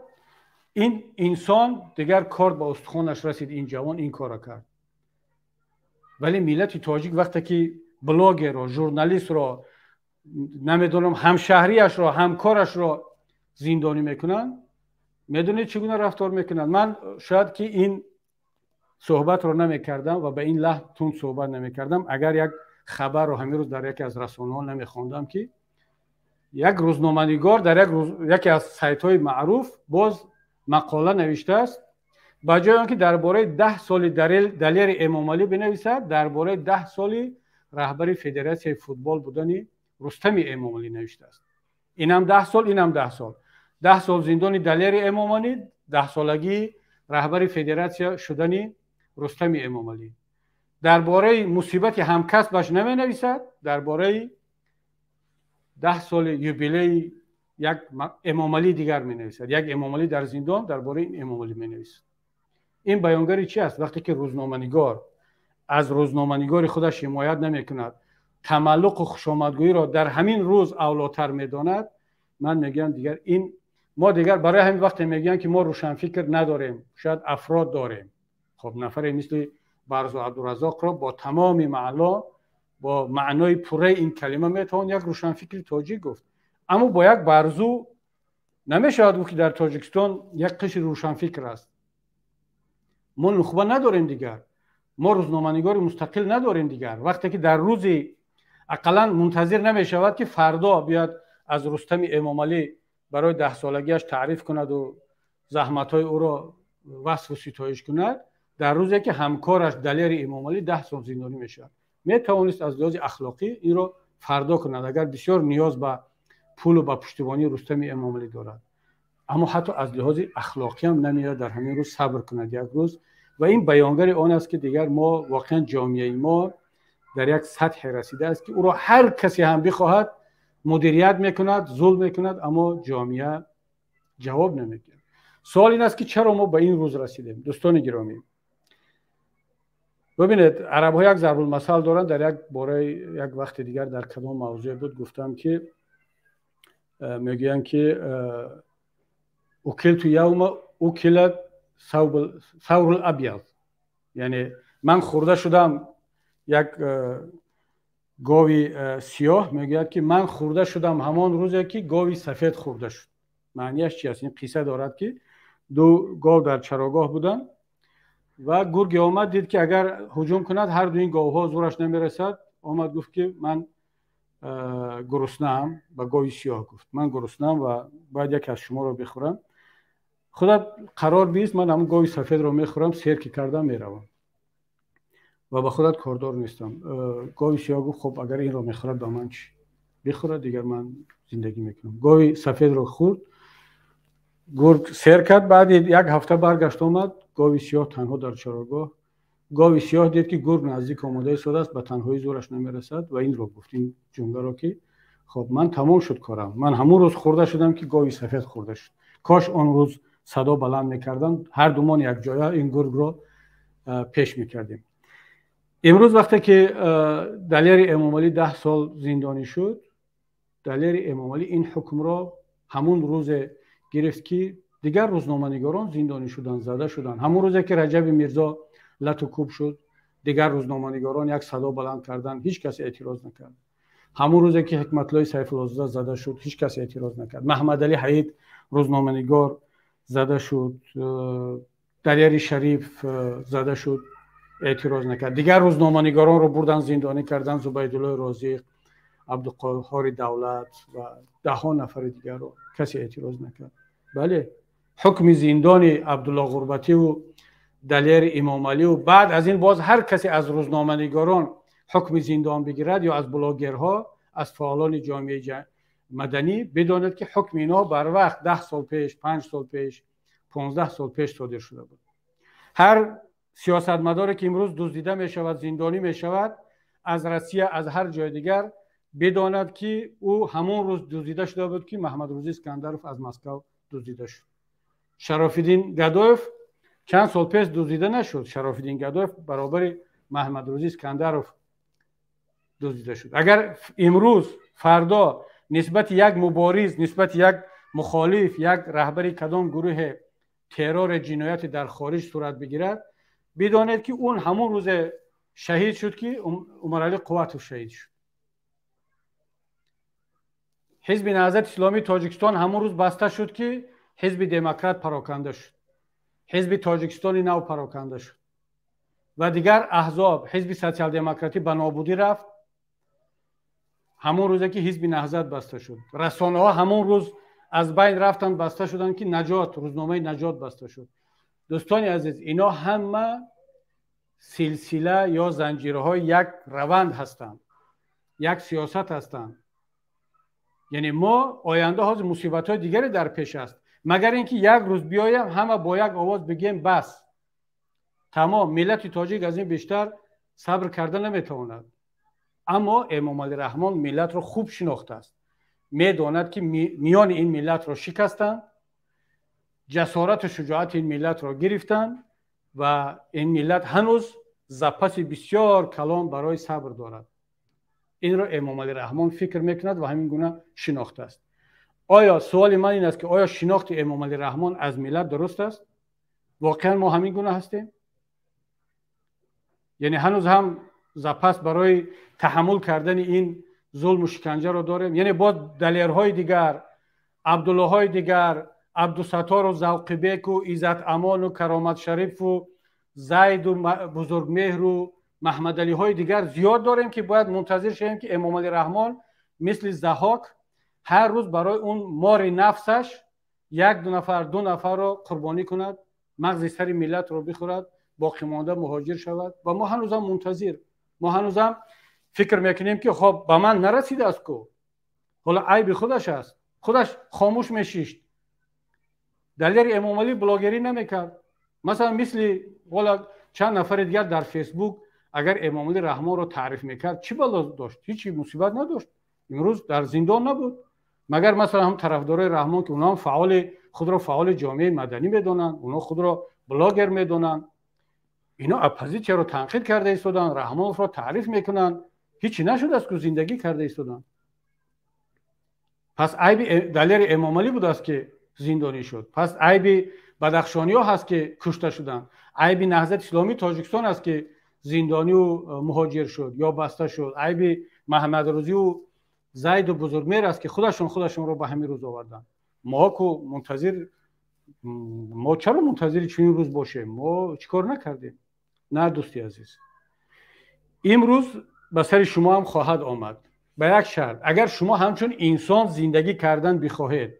[SPEAKER 1] Ин инсон дигар кор ба устухонаш расид, ин ҷавон ин корро кард. Вале миллати тоҷик вақте ки блогерро, журналистро, намедонам, ҳамшаҳрияшро, ҳамкорашро зиндонӣ мекунанд, медонед, чӣ гуна рафтор мекунанд? Ман шояд ки ин суҳбатро намекардам ва ба ин лаҳн тунд суҳбат намекардам, агар як хабарро ҳамин рӯз дар яке аз расонаҳо намехондам, ки як рӯзноманигор дар яке аз сайтҳои маъруф боз мақола навиштааст. Ба ҷои он ки дар бораи 10 соли Далери Эмомалӣ бинависад, дар бораи 10 соли раҳбари Федератсияи футбол будани Рустами Эмомалӣ навиштааст. Инам 10 сол, инам 10 сол. 10 сол зиндони Далери Эмомалӣ, даҳсолагии раҳбари федератсия шудани Рустами Эмомалӣ. Дар бораи мусибати ҳамкасбаш наменависад, дар бораи 10 соли юбилеи як Эмомалии дигар менависад. Як Эмомалӣ дар зиндон, дар бораи ин Эмомалӣ менависад. Ин баёнгари чи аст? Вақте ки рӯзноманигор аз рӯзноманигори худаш ҳимоят намекунад, тамаллуқу хушомадгӯиро дар ҳамин рӯз авлотар медонад, ман мегӯям, дигар ин мо дигар барои ҳамин вақте мегӯям, ки мо рӯшанфикр надорем, шояд афрод дорем. Хоб, нафаре мисли Барзу Абдуразоқро бо тамоми маъно, бо маънои пурраи ин калима метавон як рӯшанфикри тоҷик гуфт. Аммо бо як Барзу намешавад гуфт, ки дар Тоҷикистон як қишри рӯшанфикр аст. Мо нухба надорем дигар, мо рӯзноманигори мустақил надорем дигар. Вақте ки дар рӯзи ақаллан мунтазир намешавад, ки фардо биёяд, аз Рустами Эмомалӣ барои даҳсолагиаш таъриф кунаду заҳматҳои ӯро васфу ситоиш кунад, дар рӯзе ки ҳамкораш Далери Эмомалӣ 10 сол зиндонӣ мешавад, метавонист аз лиҳози ахлоқӣ инро фардо кунад, агар бисёр ниёз ба пулу ба пуштибонии Рустами Эмомалӣ дорад. Аммо ҳатто аз лиҳози ахлоқиам намеояд дар ҳамин рӯз сабр кунад як рӯз. Ва ин баёнгари он аст, ки дигар мо воқеан ҷомеаи мо дар як сатҳе расидааст, ки ӯро ҳар касе ҳам бихоҳад, мудирият мекунад, зулм мекунад, аммо ҷомеа ҷавоб намедиҳад. Суол ин аст, ки чаро мо ба ин рӯз расидем? Дӯстони гиромӣ, бибинед, арабҳо як зарбулмасал доранд. Дар як бораи як вақти дигар, дар кадом мавзӯе буд, гуфтам, ки мегӯянд, ки Укилту явма укилат саврул абяз, яъне ман хӯрда шудам. Як гови сиёҳ мегӯяд, ки ман хӯрда шудам ҳамон рӯзе, ки гови сафед хӯрда шуд. Маънияш чи аст? Ин қисса дорад, ки ду гов дар чарогоҳ буданд ва гурге омад, дид, ки агар ҳуҷум кунад, ҳар ду ин говҳо зӯраш намерасад. Омад, гуфт, ки ман гуруснаам. Ба гови сиёҳ гуфт: ман гуруснаам ва бояд яке аз шуморо бихӯрам. Худат қарор бист, ман ҳамн гови сафедро мехӯрам, сер ки кардам, меравам ва ба худат кордор нестам. Гови сиёҳ гуфт: хуб, агар инро мехӯрад, ба ман чӣ? Бихӯрад, дигар ман зиндагӣ мекунам. Гови сафедро хӯрд, гург сер кард. Баъди як ҳафта баргашт, омад, гови сиёҳ танҳо дар чарогоҳ. Гови сиёҳ дид, ки гург наздик омода истодааст, ба танҳоӣ зӯраш намерасад ва инро гуфт, ин ҷумларо, ки хоб, ман тамом шуд корам, ман ҳамон рӯз хӯрда шудам, ки гови сафед хӯрда шуд. Кош он рӯз садо баланд мекардам, ҳар думон якҷоя ин гургро пеш мекардем. Имрӯз вақте ки Далери Эмомалӣ 10 сол зиндонӣ шуд, Далери Эмомалӣ ин ҳукмро ҳамун рӯзе гирифт, ки дигар рӯзноманигорон зиндонӣ шуданд, зада шуданд. Ҳамун рӯзе ки Раҷаби Мирзо лату кӯб шуд, дигар рӯзноманигорон як садо баланд карданд, ҳеҷ кас эътироз накард. Ҳамун рӯзе ки Ҳикматуллои Сайфуллозода зада шуд, ҳеҷ кас эътироз накард. Маҳмадалӣ Ҳаид рӯзноманигор зада шуд, Далери Шариф зада шуд, эътироз накард. Дигар рӯзноманигоронро бурдан, зиндонӣ карданд, Зубайдуллои Розиқ, Абдуқоҳори Давлат ва даҳҳо нафари дигарро, касе эътироз накард. Бале, ҳукми зиндони Абдулло Ғурбативу Далери Имомаливу баъд аз ин боз ҳар касе аз рӯзноманигорон ҳукми зиндон бигирад ё аз блогерҳо, аз фаъолони ҷомеаи маданӣ, бидонед, ки ҳукми инҳо барвақт 10 сол пеш, 5 сол пеш, 15 сол пеш содир шуда буд. Ҳар сиёсатмадоре ки имрӯз дуздида мешавад, зиндонӣ мешавад аз Россия, аз ҳар ҷои дигар, бидонад, ки ӯ ҳамон рӯз дуздида шуда буд, ки Маҳмадрӯзӣ Искандаров аз Москав дуздида шуд. Шарофиддин Гадоев чанд сол пеш дуздида нашуд, Шарофиддин Гадоев баробари Маҳмадрӯзӣ Искандаров дуздида шуд. Агар имрӯз, фардо нисбати як мубориз, нисбати як мухолиф, як раҳбари кадом гурӯҳе террори ҷинояте дар хориҷ сурат бигирад, бидонед, ки он ҳамон рӯзе шаҳид шуд, ки Умаралӣ Қувватов шаҳид шуд. Ҳизби Наҳзати Исломии Тоҷикистон ҳамон рӯз баста шуд, ки Ҳизби Демократ пароканда шуд, Ҳизби Тоҷикистони Нав пароканда шуд ва дигар аҳзоб. Ҳизби Социал-демократӣ ба нобудӣ рафт ҳамон рӯзе, ки Ҳизби Наҳзат баста шуд. Расонаҳо ҳамон рӯз аз байн рафтанд, баста шуданд, ки Наҷот, рӯзномаи Наҷот баста шуд. Дӯстони азиз, ино ҳама силсила ё занҷираҳои як раванд ҳастанд, як сиёсат ҳастанд. Яъне мо оянда ҳозир мусибатҳои дигаре дар пеш аст, магар ин ки як рӯз биёем, ҳама бо як овоз бигӯем: бас, тамом, миллати тоҷик аз ин бештар сабр карда наметавонад. Аммо Эмомалӣ Раҳмон миллатро хуб шинохтааст, медонад, ки миёни ин миллатро шикастанд, ҷасорату шуҷоати ин миллатро гирифтанд ва ин миллат ҳанӯз запаси бисёр калон барои сабр дорад. Инро Эмомалӣ Раҳмон фикр мекунад ва ҳамин гуна шинохтааст. Оё, суоли ман ин аст, ки оё шинохти Эмомалӣ Раҳмон аз миллат дуруст аст? Воқеан мо ҳамин гуна ҳастем? Яъне ҳанӯз ҳам запас барои таҳаммул кардани ин зулму шиканҷаро дорем? Яъне боз Далерҳои дигар, Абдуллоҳои дигар, Абдусаттору Завқибеку Иззат Амону Каромат Шарифу Зайду Бузургмеҳру Маҳмадалиҳои дигар зиёд дорем, ки бояд мунтазир шавем, ки Эмомалӣ Раҳмон мисли Заҳок ҳар рӯз барои он мори нафсаш як ду нафар, ду нафарро қурбонӣ кунад, мағзи сари миллатро бихӯрад, боқимонда муҳоҷир шавад? Ва мо ҳанӯзам мунтазир, мо ҳанӯзам фикр мекунем, ки хоб, ба ман нарасидааст ку. Ҳоло айби худаш аст, худаш хомӯш мешишт. Далери Эмомалӣ блогерӣ намекард, масалан, мисли ҳола чанд нафари дигар дар Фейсбук. Агар Эмомалӣ Раҳмонро таъриф мекард, чӣ бало дошт? Ҳеҷ мусибат надошт, имрӯз дар зиндон набуд. Магар масалан ҳам тарафдорои Раҳмон, ки онҳам фаъоли худро фаъоли ҷомеаи маданӣ медонанд, онҳо худро блогер медонанд, ино оппозитсияро танқид карда истоданд, Раҳмоновро таъриф мекунанд, ҳечи нашудааст ку, зиндагӣ карда истоданд. Пас айби Далери Эмомалӣ будааст, ки зиндонӣ шуд. Пас айби бадахшониҳо ҳаст, ки кушта шуданд? Айби Наҳзати Исломии Тоҷикистон аст, ки зиндонию муҳоҷир шуд ё баста шуд? Айби Маҳмадрӯзию Зайду Бузургмер аст, ки худашон худашонро ба ҳамин рӯз оварданд? Мо ку мунтазир, мо чаро мунтазири чунин рӯз бошем? Мо чӣ кор накардем? На, дӯсти азиз, имрӯз ба сари шумо ҳам хоҳад омад, ба як шарт: агар шумо ҳамчун инсон зиндагӣ кардан бихоҳед.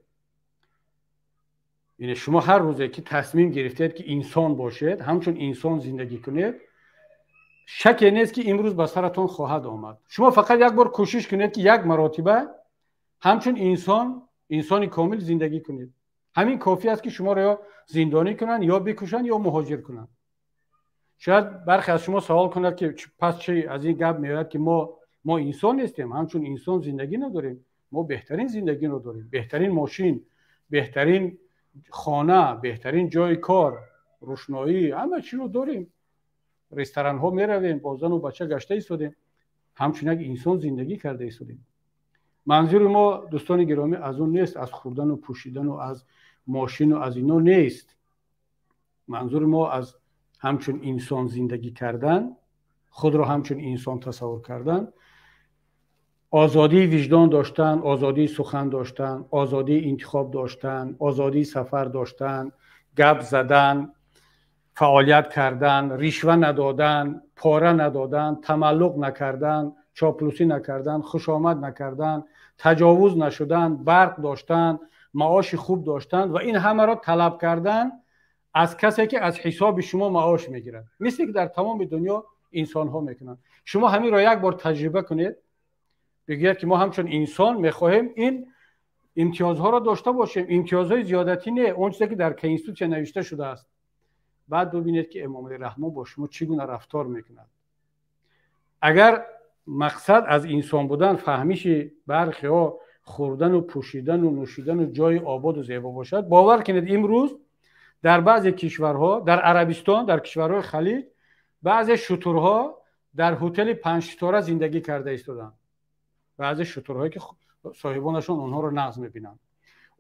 [SPEAKER 1] Яъне шумо ҳар рӯзе ки тасмим гирифтед, ки инсон бошед, ҳамчун инсон зиндагӣ кунед, шаке нест, ки имрӯз ба саратон хоҳад омад. Шумо фақат як бор кӯшиш кунед, ки як маротиба ҳамчун инсон, инсони комил зиндагӣ кунед. Ҳамин кофӣ аст, ки шуморо ё зиндонӣ кунанд, ё бикушанд, ё муҳоҷир кунанд. Шояд бархе аз шумо савол кунад, ки пас чи аз ин гап меояд, ки мо инсон нестем, ҳамчун инсон зиндагӣ надорем? Мо беҳтарин зиндагиро дорем: беҳтарин мошин, беҳтарин хона, беҳтарин ҷои кор, рӯшноӣ, ҳама чиро дорем, ресторанҳо меравем, бо зану бача гашта истодем, ҳамчун як инсон зиндагӣ карда истодем. Манзури мо, дӯстони гиромӣ, аз он нест, аз хӯрдану пӯшидану аз мошину аз ино нест. Манзури мо аз ҳамчун инсон зиндагӣ кардан, худро ҳамчун инсон тасаввур кардан, озодии виҷдон доштан, озодии сухан доштан, озодии интихоб доштан, озодии сафар доштан, гап задан, фаъолият кардан, ришва надодан, пора надодан, тамаллуқ накардан, чоплусӣ накардан, хушомад накардан, таҷовуз нашудан, барқ доштан, маоши хуб доштан ва ин ҳамаро талаб кардан аз касе, ки аз ҳисоби шумо маош мегирад, мисле ки дар тамоми дунё инсонҳо мекунанд. Шумо ҳаминро як бор таҷриба кунед, бигӯяд, ки мо ҳамчун инсон мехоҳем ин имтиёзҳоро дошта бошем, имтиёзҳои зиёдатӣ не, он чизе ки дар конститутсия навишта шудааст. Баъд бубинед, ки Эмомалӣ Раҳмон бо шумо чӣ гуна рафтор мекунад. Агар мақсад аз инсон будан фаҳмиши бархеҳо хӯрдану пӯшидану нӯшидану ҷои ободу зебо бошад, бовар кунед, имрӯз дар баъзе кишварҳо, дар Арабистон, дар кишварҳои Халиҷ, баъзе шутурҳо дар ҳутели панҷситора зиндагӣ карда истоданд. Баъзе шутурҳое, ки соҳибонашон онҳоро нағз мебинанд,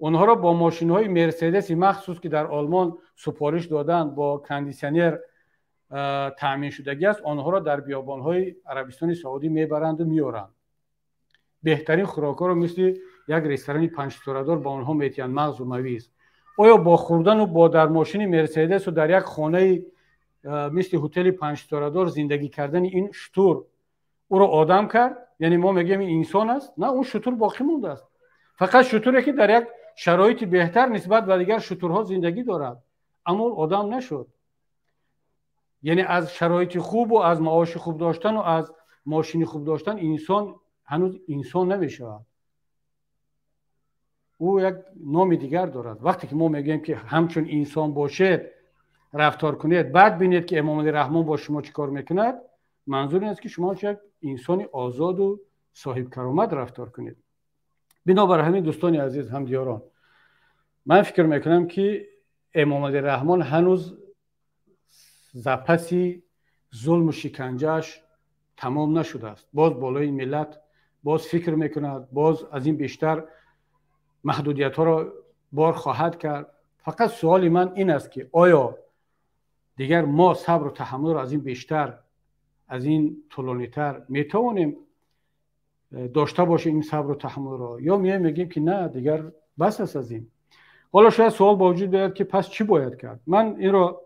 [SPEAKER 1] онҳоро бо мошинҳои Мерседеси махсус, ки дар Олмон супориш доданд, бо кондитсионер таъмин шудагӣ аст, онҳоро дар биёбонҳои Арабистони Саудӣ мебаранду меоранд. Беҳтарин хӯрокҳоро мисли як ресторани панҷситорадор ба онҳо метиҳанд, мағзу мавиз. Оё бо хӯрдану бо дар мошини Мерседесу дар як хонаи мисли ҳутели панҷситорадор зиндагӣ кардани ин шутур ӯро одам кард? Яъне мо мегӯем, ин инсон аст? На, он шутур боқӣ мондааст, фақат шутуре, ки дар як шароити беҳтар нисбат ба дигар шутурҳо зиндагӣ дорад, аммо он одам нашуд. Яъне аз шароити хубу аз маоши хуб доштану аз мошини хуб доштан инсон ҳанӯз инсон намешавад, ӯ як номи дигар дорад. Вақте ки мо мегӯем, ки ҳамчун инсон бошед, рафтор кунед, баъд бинед, ки Эмомалӣ Раҳмон бо шумо чӣ кор мекунад, манзур ин аст, ки шумо як инсони озоду соҳибкаромат рафтор кунед. Бинобар ҳамин, дӯстони азиз, ҳамдиёрон, ман фикр мекунам, ки Эмомалӣ Раҳмон ҳанӯз запаси зулму шиканҷааш тамом нашудааст. Боз болои миллат боз фикр мекунад, боз аз ин бештар маҳдудиятҳоро бор хоҳад кард. Фақат суоли ман ин аст, ки оё дигар мо сабру таҳаммулро аз ин бештар, аз ин тӯлонитар метавонем дошта бошем ин сабру таҳаммулро, ё меоем, мегӯем, ки на, дигар бас аст аз ин? Ҳоло шояд суол ба вуҷуд биёяд, ки пас чӣ бояд кард? Ман инро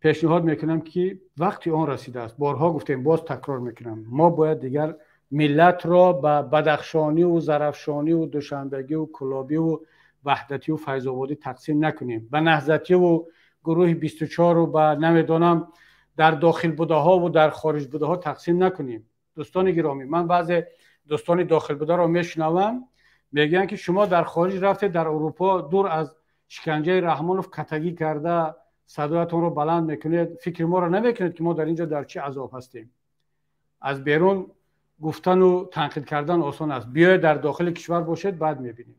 [SPEAKER 1] пешниҳод мекунам, ки вақти он расидааст. Борҳо гуфтем, боз такрор мекунам: мо бояд дигар миллатро ба бадахшониву зарафшониву душанбегиву кӯлобиву ваҳдативу файзободӣ тақсим накунем, ба наҳзативу гурӯҳи 24-у ба намедонам дар дохил будаҳову дар хориҷ будаҳо тақсим накунем. Дӯстони гиромӣ, ман баъзе дӯстони дохил бударо мешунавам, мегӯянд, ки шумо дар хориҷ рафтед, дар Аврупо дур аз шиканҷаи Раҳмонов катагӣ карда садоятонро баланд мекунед, фикри моро намекунед, ки мо дар ин ҷо дар чӣ азоб ҳастем. Аз берун гуфтану танқид кардан осон аст, биёед, дар дохили кишвар бошед, баъд мебинем.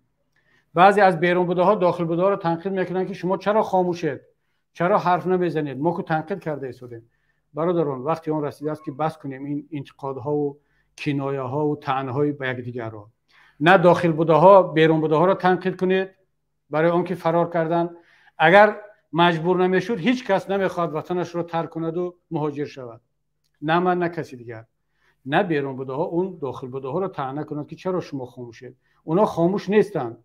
[SPEAKER 1] Баъзе аз берун будаҳо дохил будаҳоро танқид мекунанд, ки шумо чаро хомӯшед, чаро ҳарф намезанед, мо ку танқид карда истодем. Бародарон, вақти он расидааст, ки бас кунем ин интиқодҳову кинояҳову таънаҳои ба якдигарро. На дохил будаҳо берун будаҳоро танқид кунед. Барои он ки фарор карданд. Агар маҷбур намешуд, ҳеҷ кас намехоҳад ватанашро тарк кунаду муҳоҷир шавад. На ман, на каси дигар. На берун будаҳо он дохил будаҳоро таъна кунанд, ки чаро шумо хомӯшед. Онҳо хомӯш нестанд.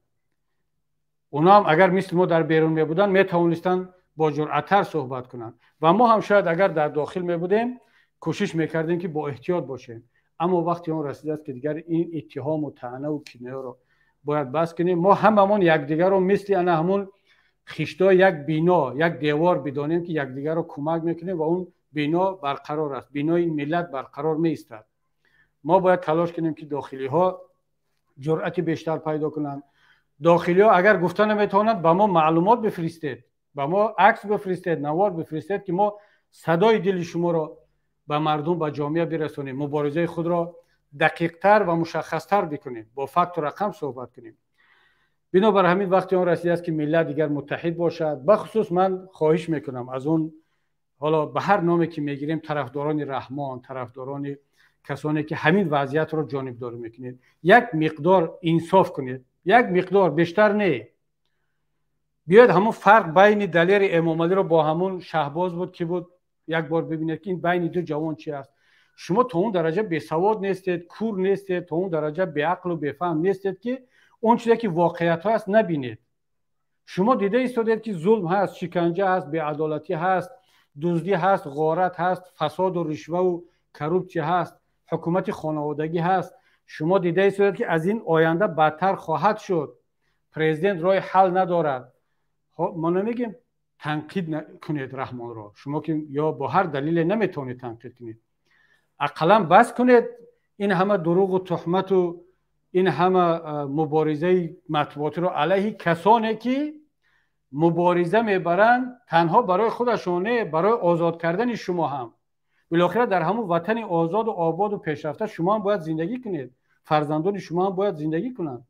[SPEAKER 1] Онҳо ҳам агар мисли мо дар берун мебуданд, метавонистанд бо ҷуръаттар суҳбат кунанд. Ва мо ҳам шояд агар дар дохил мебудем, кӯшиш мекардем, ки бо эҳтиёт бошем. Аммо вақти он расидааст, ки дигар ин иттиҳому таънаву кинояро бояд бас кунем. Мо ҳамамон якдигарро мисли ана ҳамун хиштои як бино, як девор бидонем, ки якдигарро кӯмак мекунем ва он бино барқарор аст, бинои миллат барқарор меистад. Мо бояд талош кунем, ки дохилиҳо ҷуръати бештар пайдо кунанд. Дохилиҳо агар гуфта наметавонанд, ба мо маълумот бифиристед, ба мо акс бифиристед, навор бифиристед, ки мо садои дили шуморо ба мардум, ба ҷомеа бирасонем, муборизаи худро дақиқтар ва мушаххастар бикунем, бо факту рақам суҳбат кунем. Бинобар ҳамин вақти он расидааст, ки миллат дигар муттаҳид бошад. Бахусус ман хоҳиш мекунам аз он, ҳоло ба ҳар номе ки мегирем, тарафдорони Раҳмон, тарафдорони касоне ки ҳамин вазъиятро ҷонибдорӣ мекунед, як миқдор инсоф кунед, як миқдор, бештар не. Биёед, ҳамон фарқ байни Далери Эмомалиро бо ҳамун Шаҳбоз буд, ки буд, як бор бибинед, ки ин байни ду ҷавон чи аст. Шумо то он дараҷа бесавод нестед, кур нестед, то он дараҷа беақлу бефаҳм нестед, ки он чизе ки воқеиятҳо аст, набинед. Шумо дида истодед, ки зулм ҳаст, шиканҷа ҳаст, беадолатӣ ҳаст, дуздӣ ҳаст, ғорат ҳаст, фасоду ришваву коррупсия ҳаст, ҳукумати хонаводагӣ ҳаст. Шумо дида истодед, ки аз ин оянда бадтар хоҳад шуд, президент роҳи ҳал надорад. Мо намегем танқид кунед Раҳмонро, шумо ки ё бо ҳар далеле наметавонед танқид кунед, ақаллан бас кунед ин ҳама дурӯғу туҳмату ин ҳама муборизаи матбуотиро алайҳи касоне ки мубориза мебаранд танҳо барои худашон не, барои озод кардани шумо ҳам. Билохира дар ҳамун ватани озоду ободу пешрафта шумо ҳам бояд зиндагӣ кунед, фарзандони шумо ҳам бояд зиндагӣ кунанд.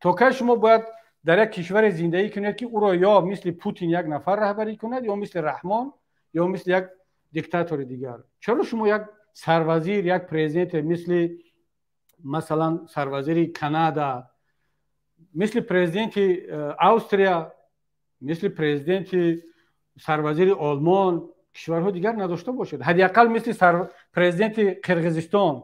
[SPEAKER 1] То кай шумо бояд дар як кишваре зиндагӣ кунед, ки ӯро ё мисли Путин як нафар раҳбарӣ кунад, ё мисли Раҳмон, ё мисли як диктатори дигар? Чаро шумо як сарвазир, як президенте мисли, масалан, сарвазири Канада, мисли президенти Австрия, мисли президенти, сарвазири Олмон, кишварҳои дигар надошта бошед? Ҳадди ақал мисли президенти Қирғизистон.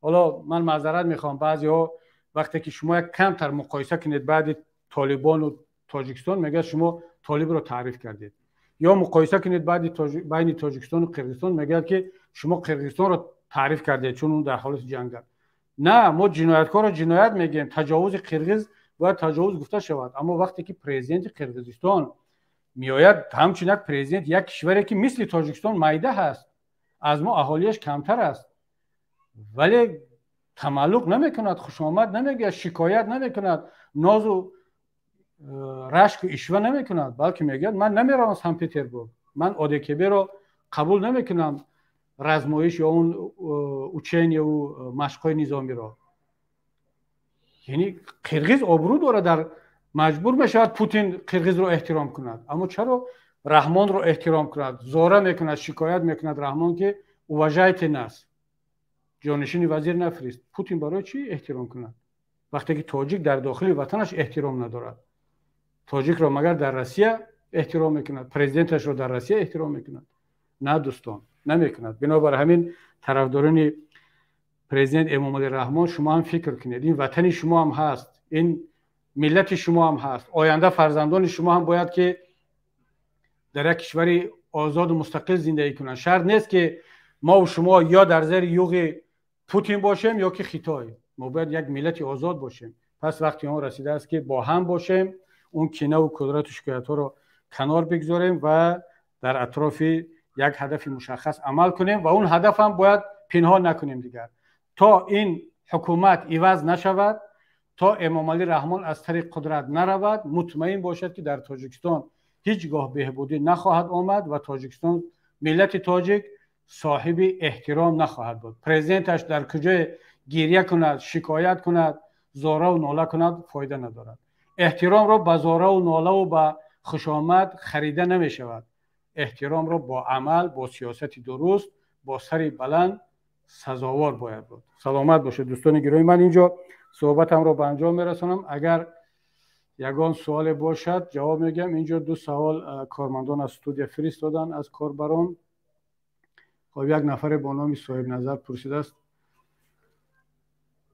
[SPEAKER 1] Ҳоло ман маъзарат мехоҳам, баъзеҳо вақте ки шумо як камтар муқоиса кунед баъди Толибону Тоҷикистон, мегӯяд, шумо Толибро таъриф кардед, ё муқоиса кунед баъди байни Тоҷикистону Қирғизистон, мегӯяд, ки шумо Қирғизистонро таъриф кардед, чун он дар ҳолати ҷанг аст. На, мо ҷинояткорро ҷиноят мегӯем, таҷовузи қирғиз бояд таҷовуз гуфта шавад. Аммо вақте ки президенти Қирғизистон меояд, ҳамчун як президент як кишваре ки мисли Тоҷикистон майда ҳаст, аз мо аҳолиаш камтар аст, вале тамаллуқ намекунад, хушомад намегӯяд, шикоят намекунад, нозу рашку ишва намекунад, балки мегӯяд: «Ман намеравам Санкт Петербург, ман ОДКБ-ро қабул намекунам, размоиш ё он учения ву машқҳои низомиро». Яъне қирғиз обрӯ дорад, дар маҷбур мешавад Путин қирғизро эҳтиром кунад. Аммо чаро Раҳмонро эҳтиром кунад? Зора мекунад, шикоят мекунад Раҳмон, ки уважайте нас, ҷонишини вазир нафирист. Путин барои чӣ эҳтиром кунад, вақте ки тоҷик дар дохили ватанаш эҳтиром надорад? Тоҷикро магар дар Россия эҳтиром мекунад? Президенташро дар Россия эҳтиром мекунад? На, дӯстон, намекунад. Бинобар ҳамин, тарафдорони президент Эмомалӣ Раҳмон, шумо ҳам фикр кунед: ин ватани шумо ҳам ҳаст, ин миллати шумо ҳам ҳаст. Оянда фарзандони шумо ҳам бояд ки дар як кишвари озоду мустақил зиндагӣ кунанд. Шарт нест, ки мову шумо ё дар зери юғи Путин бошем, ё ки Хитой. Мо бояд як миллати озод бошем. Пас вақти он расидааст, ки бо ҳам бошем, он кинаву кудрату шикоятҳоро канор бигзорем ва дар атрофи як ҳадафи мушаххас амал кунем ва он ҳадафам бояд пинҳон накунем дигар. То ин ҳукумат иваз нашавад, то Эмомалӣ Раҳмон аз тари қудрат наравад, мутмаин бошад, ки дар Тоҷикистон ҳеҷ гоҳ беҳбудӣ нахоҳад омад ва Тоҷикистон, миллати тоҷик соҳиби эҳтиром нахоҳад буд. Президенташ дар куҷое гиря кунад, шикоят кунад, зораву нола кунад, фоида надорад. Эҳтиромро ба зораву нолаву ба хушомад харида намешавад. Эҳтиромро бо амал, бо сиёсати дуруст, бо сари баланд сазовор бояд буд. Саломат бошед, дӯстони гиромӣ. Ман инҷо суҳбатамро ба анҷом мерасонам. Агар Ягон суоле бошад, ҷавоб мегӯям. Инҷо ду савол кормандон аз студия фиристоданд, аз корбарон. Хоб, як нафаре бо номи Соҳибназар пурсидааст: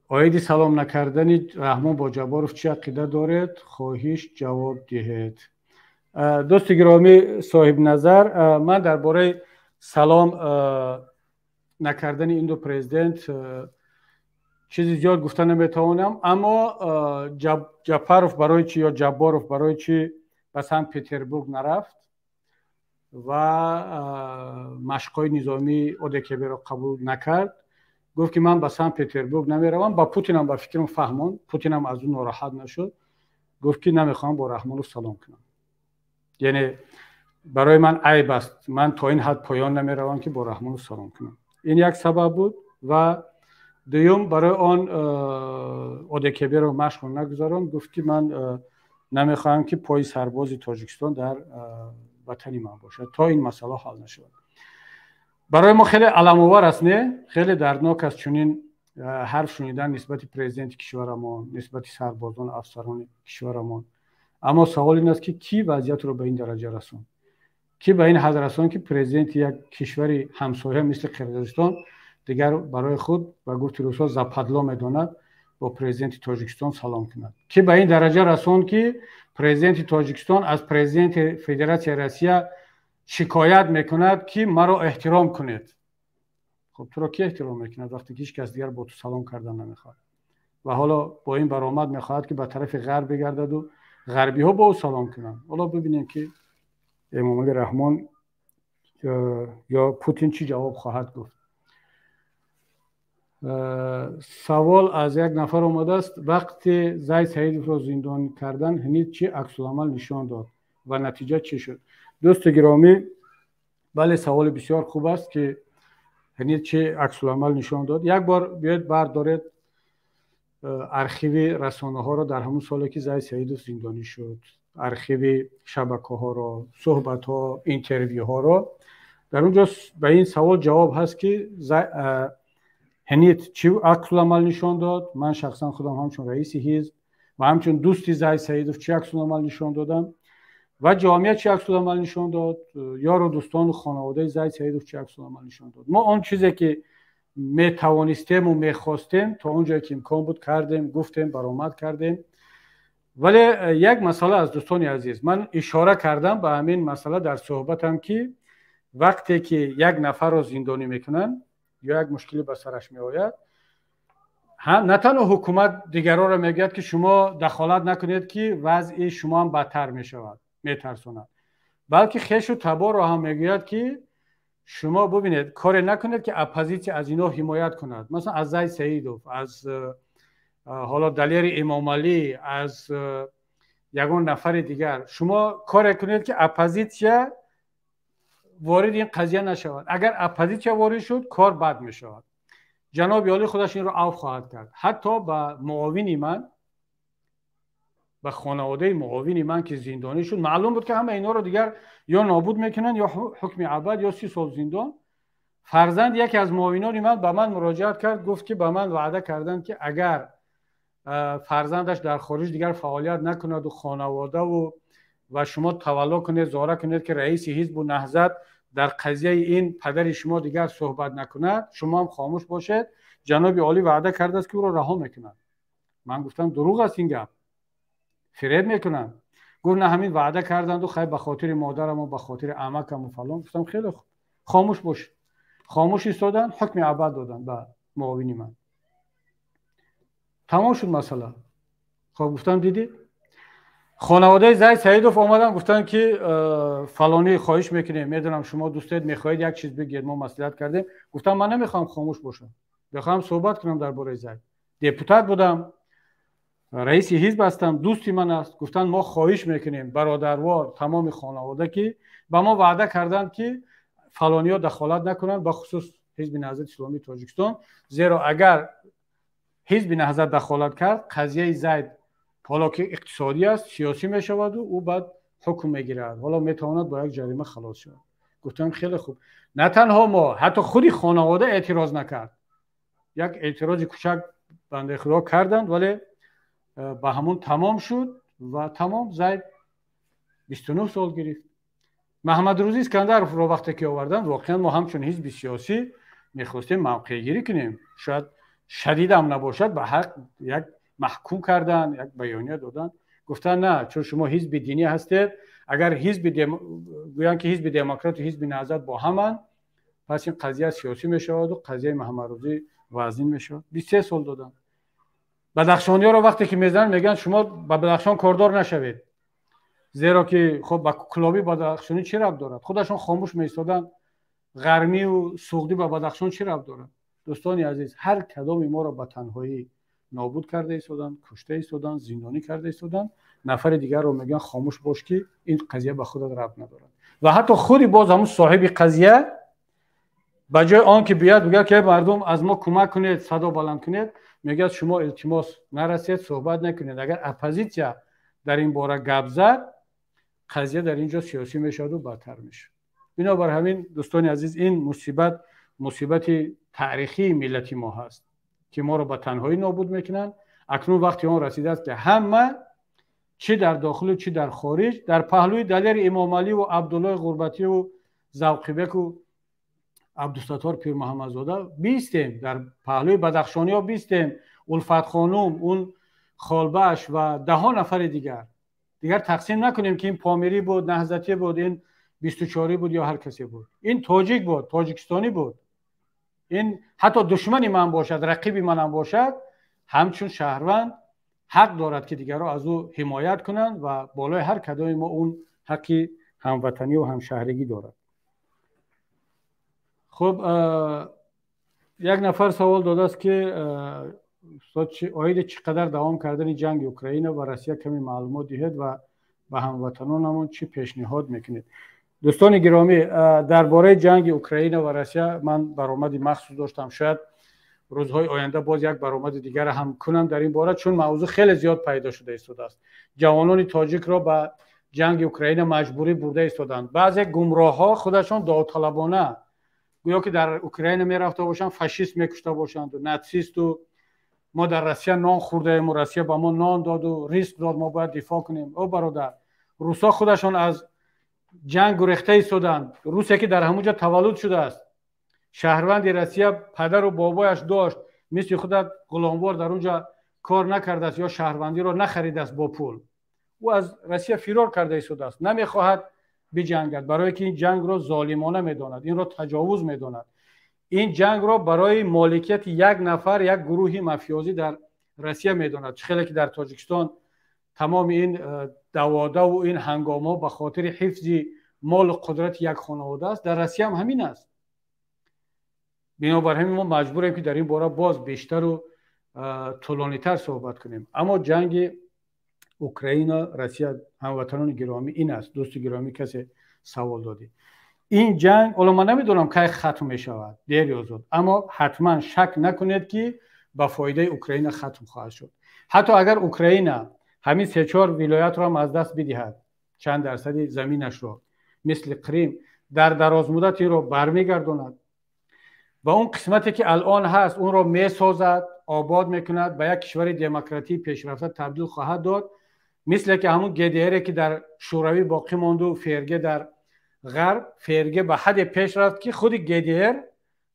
[SPEAKER 1] оиди салом накардани Раҳмон бо Ҷабборов чӣ ақида доред? Хоҳиш, ҷавоб диҳед. Дӯсти гиромӣ Соҳибназар, ман дар бораи салом накардани ин ду президент чизи зиёд гуфта наметавонам, аммо Ҷапаров барои чӣ ё Ҷабборов барои чӣ ба Санкт Петербург нарафт ва машқҳои низомии ОДКБро қабул накард? Гуфт, ки ман ба Санкт Петербург намеравам. Ба Путинам, ба фикрам, фаҳмонд, Путинам аз ӯ нороҳат нашуд. Гуфт, ки намехоҳам бо Раҳмонов салом кунам, яъне барои ман айб аст, ман то ин ҳад поён намеравам, ки бо Раҳмонов салом кунам. Ин як сабаб буд ва дуюм, барои он ОДКБро машқро нагузаронд, гуфт, ки ман намехоҳам, ки пои сарбози Тоҷикистон дар ватани ман бошад, то ин масъала ҳал нашавад. Барои мо хеле аламовар аст, не, хеле дарднок аст чунин ҳарф шунидан нисбати президенти кишварамон, нисбати сарбозон, афсарони кишварамон. Аммо савол ин аст, ки кӣ вазъиятро ба ин дараҷа расонд, кӣ ба ин ҳад расонд, ки президенти як кишвари ҳамсоя мисли Қирғизистон дигар барои худ, ба гуфти русҳо, западло медонад бо президенти Тоҷикистон салом кунад? Кӣ ба ин дараҷа расонд, ки президенти Тоҷикистон аз президенти Федератсияи Россия шикоят мекунад, ки маро эҳтиром кунед? Хуб, туро ки эҳтиром мекунад, вақте ки ҳеҷ кас дигар бо ту салом кардан намехоҳад? Ва ҳоло бо ин баромад мехоҳад, ки ба тарафи ғарб бигардаду ғарбиҳо бо ӯ салом кунанд. Ҳоло бибинем, ки Эмомалӣ Раҳмон ё Путин чӣ ҷавоб хоҳад гуфт. Савол аз як нафар омадааст: вақте Зайд Саидовро зиндон кардан, ҳанид чӣ аксуламал нишон дод ва натиҷа чӣ шуд? Дӯсти гиромӣ, бале, саволи бисёр хуб аст, ки ҳанид чӣ аксуламал нишон дод. Як бор биёед бардоред архиви расонаҳоро дар ҳамон соле, ки Зайд Саидов зиндонӣ шуд, архиви шабакаҳоро, суҳбатҳо, интервюҳоро. Дар он ҷо ба ин савол ҷавоб ҳаст, ки ҳанид чӣ аксуламал нишон дод, ман шахсан худам ҳамчун раиси ҳизб ва ҳамчун дӯсти Зайд Саидов чӣ аксуламал нишон додам ва ҷомеа чӣ аксуламал нишон дод, ёру дӯстону хонаводаи Зайд Саидов чӣ аксуламал нишон дод. Мо он чизе, ки метавонистему мехостем, то он ҷое ки имкон буд, кардем, гуфтем, баромад кардем. Вале як масъала аз дӯстони азиз, ман ишора кардам ба ҳамин масъала дар суҳбатам, ки вақте ки як нафарро зиндонӣ мекунанд ё як мушкилӣ ба сараш меояд, на танҳо ҳукумат дигароро мегӯяд, ки шумо дахолат накунед, ки вазъи шумоам бадтар мешавад, метарсонад, балки хешу таборро ҳам мегӯяд, ки шумо бубинед, коре накунед, ки оппозитсия аз ино ҳимоят кунад. Масалан, аз Зайд Саидов, аз ҳоло Далери Эмомалӣ, аз ягон нафари дигар. Шумо коре кунед, ки оппозитсия ворид ин қазия нашавад. Агар оппозитсия ворид шуд, кор бад мешавад, ҷаноби олӣ худаш инро авф хоҳад кард. Ҳатто ба муовини ман, ба хонаводаи муовини ман, ки зиндонӣ шуд, маълум буд, ки ҳама инҳоро дигар ё нобуд мекунанд, ё ҳукми абад, ё 30 сол зиндон. Фарзанд яке аз муовинони ман ба ман муроҷиат кард, гуфт, ки ба ман ваъда карданд, ки агар фарзандаш дар хориҷ дигар фаъолият накунаду хонаводаву ва шумо тавалло кунед, зора кунед, ки раиси ҳизбу Наҳзат дар қазияи ин падари шумо дигар суҳбат накунад, шумо ҳам хомӯш бошед, ҷаноби олӣ ваъда кардааст, ки ӯро раҳо мекунад. Ман гуфтам, дурӯғ аст ин гап, фиреб мекунанд. Гуфт, на, ҳамин ваъда карданду, хай, ба хотири модараму ба хотири амакаму фалон. Гуфтам, хеле хуб, хомӯш бошед. Хомӯш истоданд, ҳукми абад доданд ба муовини ман, тамом шуд масъала. Хоб, гуфтам, дидед, хонаводаи Зайд Саидов омаданд, гуфтанд, ки фалонӣ, хоҳиш мекунем, медонам, шумо дӯстед, мехоҳед як чиз бигӯед, мо маслиҳат кардем. Гуфтам, ман намехоҳам хомӯш бошам, мехоҳам суҳбат кунам дар бораи Зайд. Депутат будам, раиси ҳизб ҳастам, дӯсти ман аст. Гуфтанд, мо хоҳиш мекунем, бародарвор, тамоми хонавода, ки ба мо ваъда карданд, ки фалониҳо дахолат накунанд, бахусус ҳизби Наҳзати Исломии Тоҷикистон, зеро агар ҳизби Наҳзат дахолат кард, қазияи Зайд, ҳоло ки иқтисодӣ аст, сиёсӣ мешаваду ӯ баъд ҳукм мегирад, ҳоло метавонад бо як ҷарима халос шавад. Гуфтам, хеле хуб. На танҳо мо, ҳатто худи хонавода эътироз накард. Як эътирози кучак бандаи худо карданд, вале ба ҳамун тамом шуд. Ва тамом, Зайд 29 сол гирифт. Маҳмадрӯзӣ Искандаровро вақте ки оварданд, воқеан мо ҳамчун ҳизби сиёсӣ мехостем мавқеъгирӣ кунем. Шояд шадидам набошад, ба ҳақ як маҳкум кардан, як баёния додан. Гуфтанд на, чун шумо ҳизби динӣ ҳастед, агар ҳизби гӯянд ки ҳизби демократу ҳизби Наҳзат бо ҳаманд, пас ин қазия сиёсӣ мешаваду қазияи Маҳмадрӯзӣ вазнин мешавад. 23 сол доданд. Бадахшониёро вақте ки мезананд, мегӯянд шумо ба Бадахшон кордор нашавед, зеро ки хоб ба кулобӣ Бадахшонӣ чӣ рабт дорад? Худашон хомӯш меистоданд. Ғармию Суғдӣ ба Бадахшон чӣ рабт дорад? Дӯстони азиз, ҳар кадоми моро ба танҳоӣ нобуд карда истоданд, кушта истоданд, зиндонӣ карда истоданд. Нафари дигарро мегӯянд хомӯш бош, ки ин қазия ба худат рабт надорад. Ва ҳатто худи боз ҳамун соҳиби қазия ба ҷои он ки биёяд бигӯяд ки мардум, аз мо кӯмак кунед, садо баланд кунед, мегӯяд шумо илтимос нарасед, суҳбат накунед. Агар оппозитсия дар ин бора гап зад, қазия дар ин ҷо сиёсӣ мешаваду бадтар мешавад. Бинобар ҳамин, дӯстони азиз, ин мусибат мусибати таърихии миллати мо ҳаст, ки моро ба танҳоӣ нобуд мекунанд. Акнун вақти он расидааст, ки ҳама, чӣ дар дохилу чӣ дар хориҷ, дар паҳлӯи Далери Эмомаливу Абдуллои Ғурбативу Завқибеку Абдусаттор Пирмуҳаммадзода бистем, дар паҳлӯи бадахшониҳо бистем, Улфатхонум, он холбааш ва даҳо нафари дигар. Дигар тақсим накунем, ки ин помирӣ буд, наҳзатӣ буд, ин 24-ӣ буд ё ҳар касе буд. Ин тоҷик буд, тоҷикистонӣ буд. Ин ҳатто душмани ман бошад, рақиби манам бошад, ҳамчун шаҳрванд ҳақ дорад, ки дигарро аз ӯ ҳимоят кунанд, ва болои ҳар кадоми мо он ҳаққи ҳамватанию ҳамшаҳригӣ дорад. Хуб, як нафар савол додааст, ки устод, оиди чӣ қадар давом кардани ҷанги Украина ва Россия каме маълумот диҳед ва ба ҳамватанонамон чӣ пешниҳод мекунед? Дӯстони гиромӣ, дар бораи ҷанги Украина ва Россия ман баромади махсус доштам. Шояд рӯзҳои оянда боз як баромади дигара ҳам кунам дар ин бора, чун мавзӯъ хеле зиёд пайдо шуда истодааст. Ҷавонони тоҷикро ба ҷанги Украина маҷбурӣ бурда истоданд. Баъзе гумроҳҳо худашон довталабона, гӯё ки дар Украина мерафта бошанд, фашист мекушта бошанду натсисту, мо дар Россия нон хӯрдаему Россия ба мо нон доду ризқ дод, мо бояд дифоъ кунем. О бародар, русҳо худашон аз ҷанг гурехта истоданд. Русе ки дар ҳамун ҷо таваллуд шудааст, шаҳрванди Россия падару бобояш дошт, мисли худат ғуломвор дар он ҷо кор накардааст ё шаҳрвандиро нахаридааст бо пул. Ӯ аз Россия фирор карда истодааст, намехоҳад биҷангад, барое ки ин ҷангро золимона медонад, инро таҷовуз медонад, ин ҷангро барои моликияти як нафар, як гурӯҳи мафиёзӣ дар Россия медонад. Чӣ хеле ки дар Тоҷикистон тамоми ин даводаву ин ҳангомҳо ба хотири ҳифзи молу қудрати як хонавода аст, дар Россия ҳам ҳамин аст. Бинобар ҳамин мо маҷбурем, ки дар ин бора боз бештару тӯлонитар суҳбат кунем. Аммо ҷанги Украина, Россия, ҳамватанони гиромӣ, ин аст. Дӯсти гиромӣ, касе савол додӣ, ин ҷанг ҳоло ман намедонам кай хатм мешавад, дер ё зуд, аммо ҳатман шак накунед, ки ба фоидаи Украина хатм хоҳад шуд. Ҳатто агар Украина ҳамин се-чор вилоятро ҳам аз даст бидиҳад, чанд дарсади заминашро, мисли Қрим, дар дарозмуддат инро бармегардонад ва он қисмате ки алон ҳаст, онро месозад, обод мекунад, ба як кишвари демократии пешрафта табдил хоҳад дод, мисле ки ҳамун ГДРе ки дар Шӯравӣ боқӣ монду ФРГ дар Ғарб. ФРГ ба ҳадде пеш рафт, ки худи ГДР,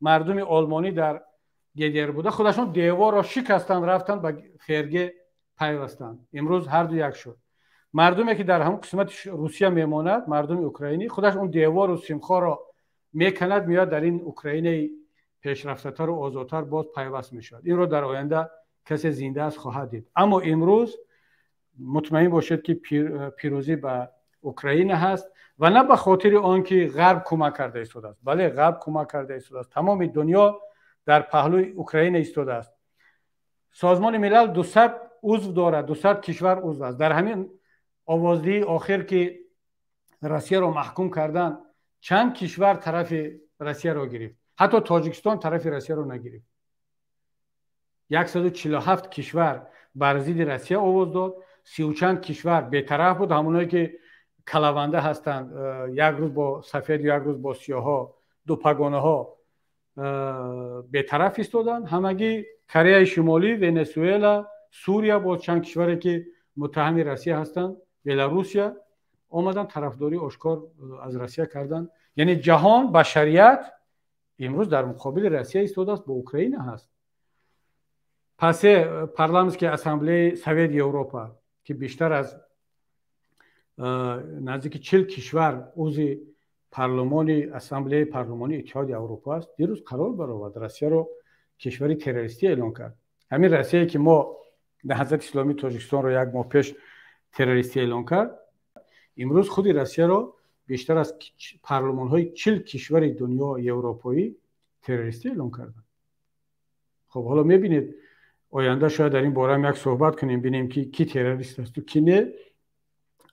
[SPEAKER 1] мардуми олмонӣ дар ГДР буда, худашон деворро шикастанд, рафтанд, ба ФРГ пайвастанд. Имрӯз ҳарду як шуд. Мардуме ки дар ҳамун қисмати Русия мемонад, мардуми украинӣ, худаш он девору симхоро меканад, меояд, дар ин Украинаи пешрафтатару озодтар боз пайваст мешавад. Инро дар оянда касе зинда аст, хоҳад дид. Аммо имрӯз мутмаин бошед, ки пирӯзӣ ба Украина ҳаст, ва на ба хотири он ки Ғарб кӯмак карда истодааст. Бале, Ғарб кӯмак карда истодааст, тамоми дунё дар паҳлӯи Украина истодааст. Созмони Милал 200 узв дорад, 200 кишвар узв аст. Дар ҳамин овоздиҳии охир, ки Россияро маҳкум карданд, чанд кишвар тарафи Россияро гирифт? Ҳатто Тоҷикистон тарафи Россияро нагирифт. 147 кишвар бар зидди Россия овоз дод, сию чанд кишвар бетараф буд. Ҳамоное ки калаванда ҳастанд, як рӯз бо сафеду як рӯз бо сиёҳҳо, дупагонаҳо, бетараф истоданд. Ҳамагӣ Кореяи Шимолӣ, Венесуэла, Сурия, боз чанд кишваре ки муттаҳами Россия ҳастанд, Беларусия омаданд, тарафдории ошкор аз Россия карданд. Яъне ҷаҳон, башарият имрӯз дар муқобили Россия истодааст, бо Украина ҳаст. ПАСЕ, Парламентской ассамблеи Совет Европа, ки бештар аз наздики 40 кишвар узви парлумони ассамблеяи парлумонии Иттиҳоди Аврупо аст, дирӯз қарор баровард, Россияро кишвари террористӣ эълон кард. Ҳамин Россияе, ки мо Наҳзати Исломии Тоҷикистонро як моҳ пеш террористӣ эълон кард, имрӯз худи Россияро бештар аз парлумонҳои 40 кишвари дунё европоӣ террористӣ эълон карданд. Хуб, ҳоло мебинед, оянда шояд дар ин бора ҳам як суҳбат кунем, бинем, ки кӣ террорист асту кӣ не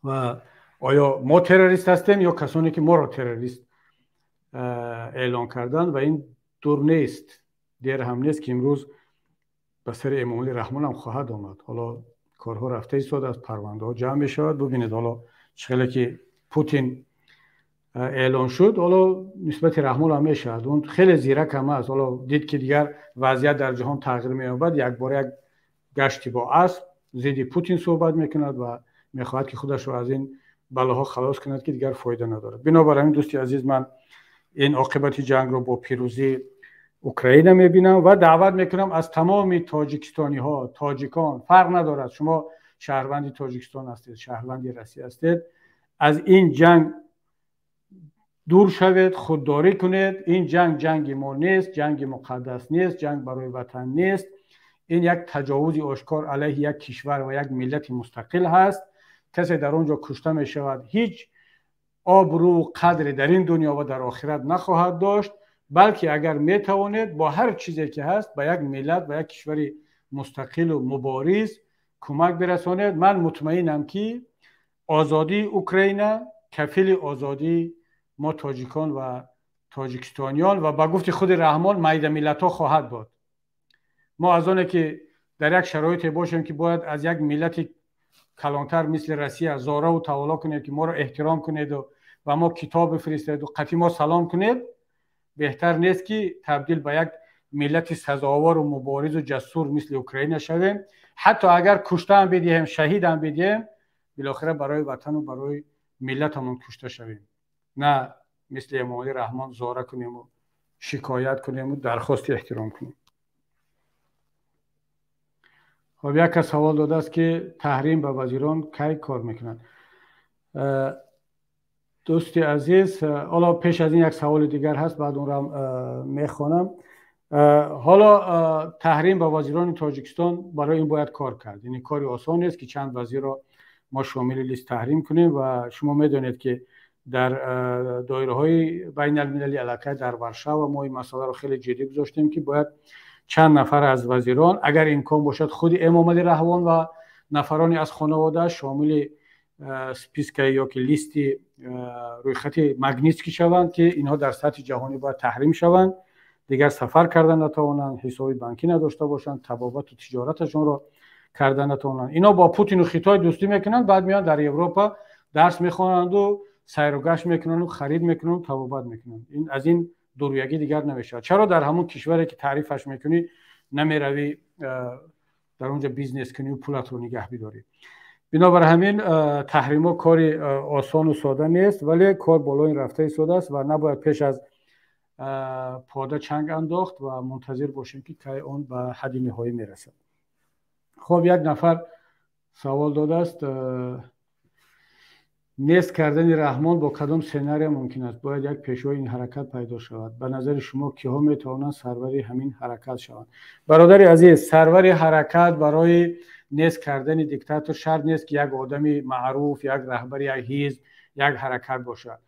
[SPEAKER 1] ва оё мо террорист ҳастем ё касоне, ки моро террорист эълон карданд. Ва ин дур нест, дер ҳам нест, ки имрӯз ба сари Эмомалӣ Раҳмон ҳам хоҳад омад. Ҳоло корҳо рафта истодааст, парвандаҳо ҷамъ мешавад. Бубинед, ҳоло чӣ хеле ки Путин эълон шуд, ҳоло нисбати Раҳмон ҳам мешавад. Он хеле зирак ҳам аст. Ҳоло дид, ки дигар вазъият дар ҷаҳон тағйир меёбад, якбора як гашти бо асп зидди Путин суҳбат мекунад ва мехоҳад, ки худашро аз ин балоҳо халос кунад, ки дигар фоида надорад. Бинобар ҳамин, дӯсти азиз, ман ин оқибати ҷангро бо пирӯзии Украина мебинам ва даъват мекунам аз тамоми тоҷикистониҳо, тоҷикон, фарқ надорад, шумо шаҳрванди Тоҷикистон ҳастед, шаҳрванди Россия ҳастед, аз ин ҷанг дур шавед, худдорӣ кунед. Ин ҷанг ҷанги мо нест, ҷанги муқаддас нест, ҷанг барои ватан нест. Ин як таҷовузи ошкор алайҳи як кишвар ва як миллати мустақил ҳаст. Касе дар он ҷо кушта мешавад, ҳеҷ обрӯ қадре дар ин дунё ва дар охират нахоҳад дошт, балки агар метавонед, бо ҳар чизе ки ҳаст, ба як миллат ва як кишвари мустақилу мубориз кӯмак бирасонед. Ман мутмаинам, ки озодии Украина кафили озодии мо, тоҷикон ва тоҷикистониён, ва ба гуфти худи Раҳмон, майда миллатҳо хоҳад буд. Мо аз оне ки дар як шароите бошем, ки бояд аз як миллати калонтар мисли Россия зораву тавалло кунем, ки моро эҳтиром кунеду ба мо китоб бифиристеду қатъи мо салом кунед, беҳтар нест, ки табдил ба як миллати сазовору муборизу ҷасур мисли Украина шавем? Ҳатто агар куштаам бидиҳем, шаҳидам бидиҳем, билохира барои ватану барои миллатамон кушта шавем, на мисли Эмомалӣ Раҳмон зора кунему шикоят кунему дархости эҳтиром кунем. Хоб, як кас савол додааст, ки таҳрим ба вазирон кай кор мекунад. Дӯсти азиз, ҳоло пеш аз ин як саволи дигар ҳаст, баъд онро мехонам. Ҳоло таҳрим ба вазирони Тоҷикистон, барои ин бояд кор кард. Яъне кори осон нест, ки чанд вазирро мо шомили лист таҳрим кунем. Ва шумо медонед, ки дар доираҳои байналмилалӣ, аллакай дар Варшава мо ин масъаларо хеле ҷиддӣ гузоштем, ки бояд чанд нафар аз вазирон, агар имкон бошад, худи Эмомалӣ Раҳмон ва нафароне аз хонавода шомили списка ё ки листи рӯйхати Магнитский шаванд, ки инҳо дар сатҳи ҷаҳонӣ бояд таҳрим шаванд, дигар сафар карда натавонанд, ҳисоби бонкӣ надошта бошанд, табобату тиҷораташонро карда натавонанд. Ино бо Путину Хитой дӯстӣ мекунанд, баъд меоянд, дар Европа дарс мехонанду сайру гашт мекунанду харид мекунанду табобат мекунанд. Ин аз ин дурӯягӣ дигар намешавад. Чаро дар ҳамон кишваре, ки таърифаш мекунӣ, намеравӣ, дар он ҷо бизнес кунию пулатро нигаҳ бидорӣ? Бинобар ҳамин, таҳримҳо кори осону сода нест, вале кор болои ин рафта истодааст ва набояд пеш аз пода чанг андохт ва мунтазир бошем, ки кай он ба ҳадди ниҳоӣ мерасад. Хоб, як нафар савол додааст: нест кардани Раҳмон бо кадом сценария мумкин аст? Бояд як пешвои ин ҳаракат пайдо шавад. Ба назари шумо, киҳо метавонанд сарвари ҳамин ҳаракат шаванд? Бародари азиз, сарвари ҳаракат барои нест кардани диктатор шарт нест, ки як одами маъруф, як раҳбари як ҳизб, як ҳаракат бошад.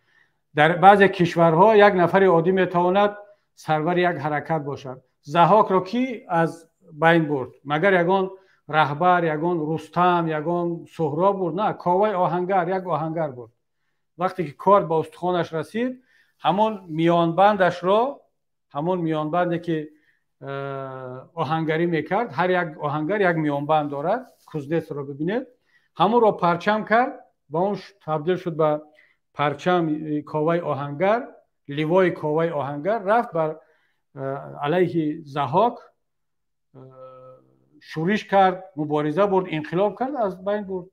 [SPEAKER 1] Дар баъзе кишварҳо як нафари оддӣ метавонад сарвари як ҳаракат бошад. Заҳокро кӣ аз байн бурд? Магар ягон раҳбар, ягон Рустам, ягон Суҳроб бурд? На, Коваи оҳангар, як оҳангар буд. Вақте ки кор ба устухонаш расид, ҳамон миёнбандашро, ҳамон миёнбанде, ки оҳангарӣ мекард, ҳар як оҳангар як миёнбанд дорад, кузнец ро бибинед, ҳамонро парчам кард ва он табдил шуд ба парчам. Коваи оҳангар, ливои Коваи оҳангар рафт бар алайҳи Заҳок. Шӯриш кард, мубориза бурд, инқилоб кард, аз байн бурд.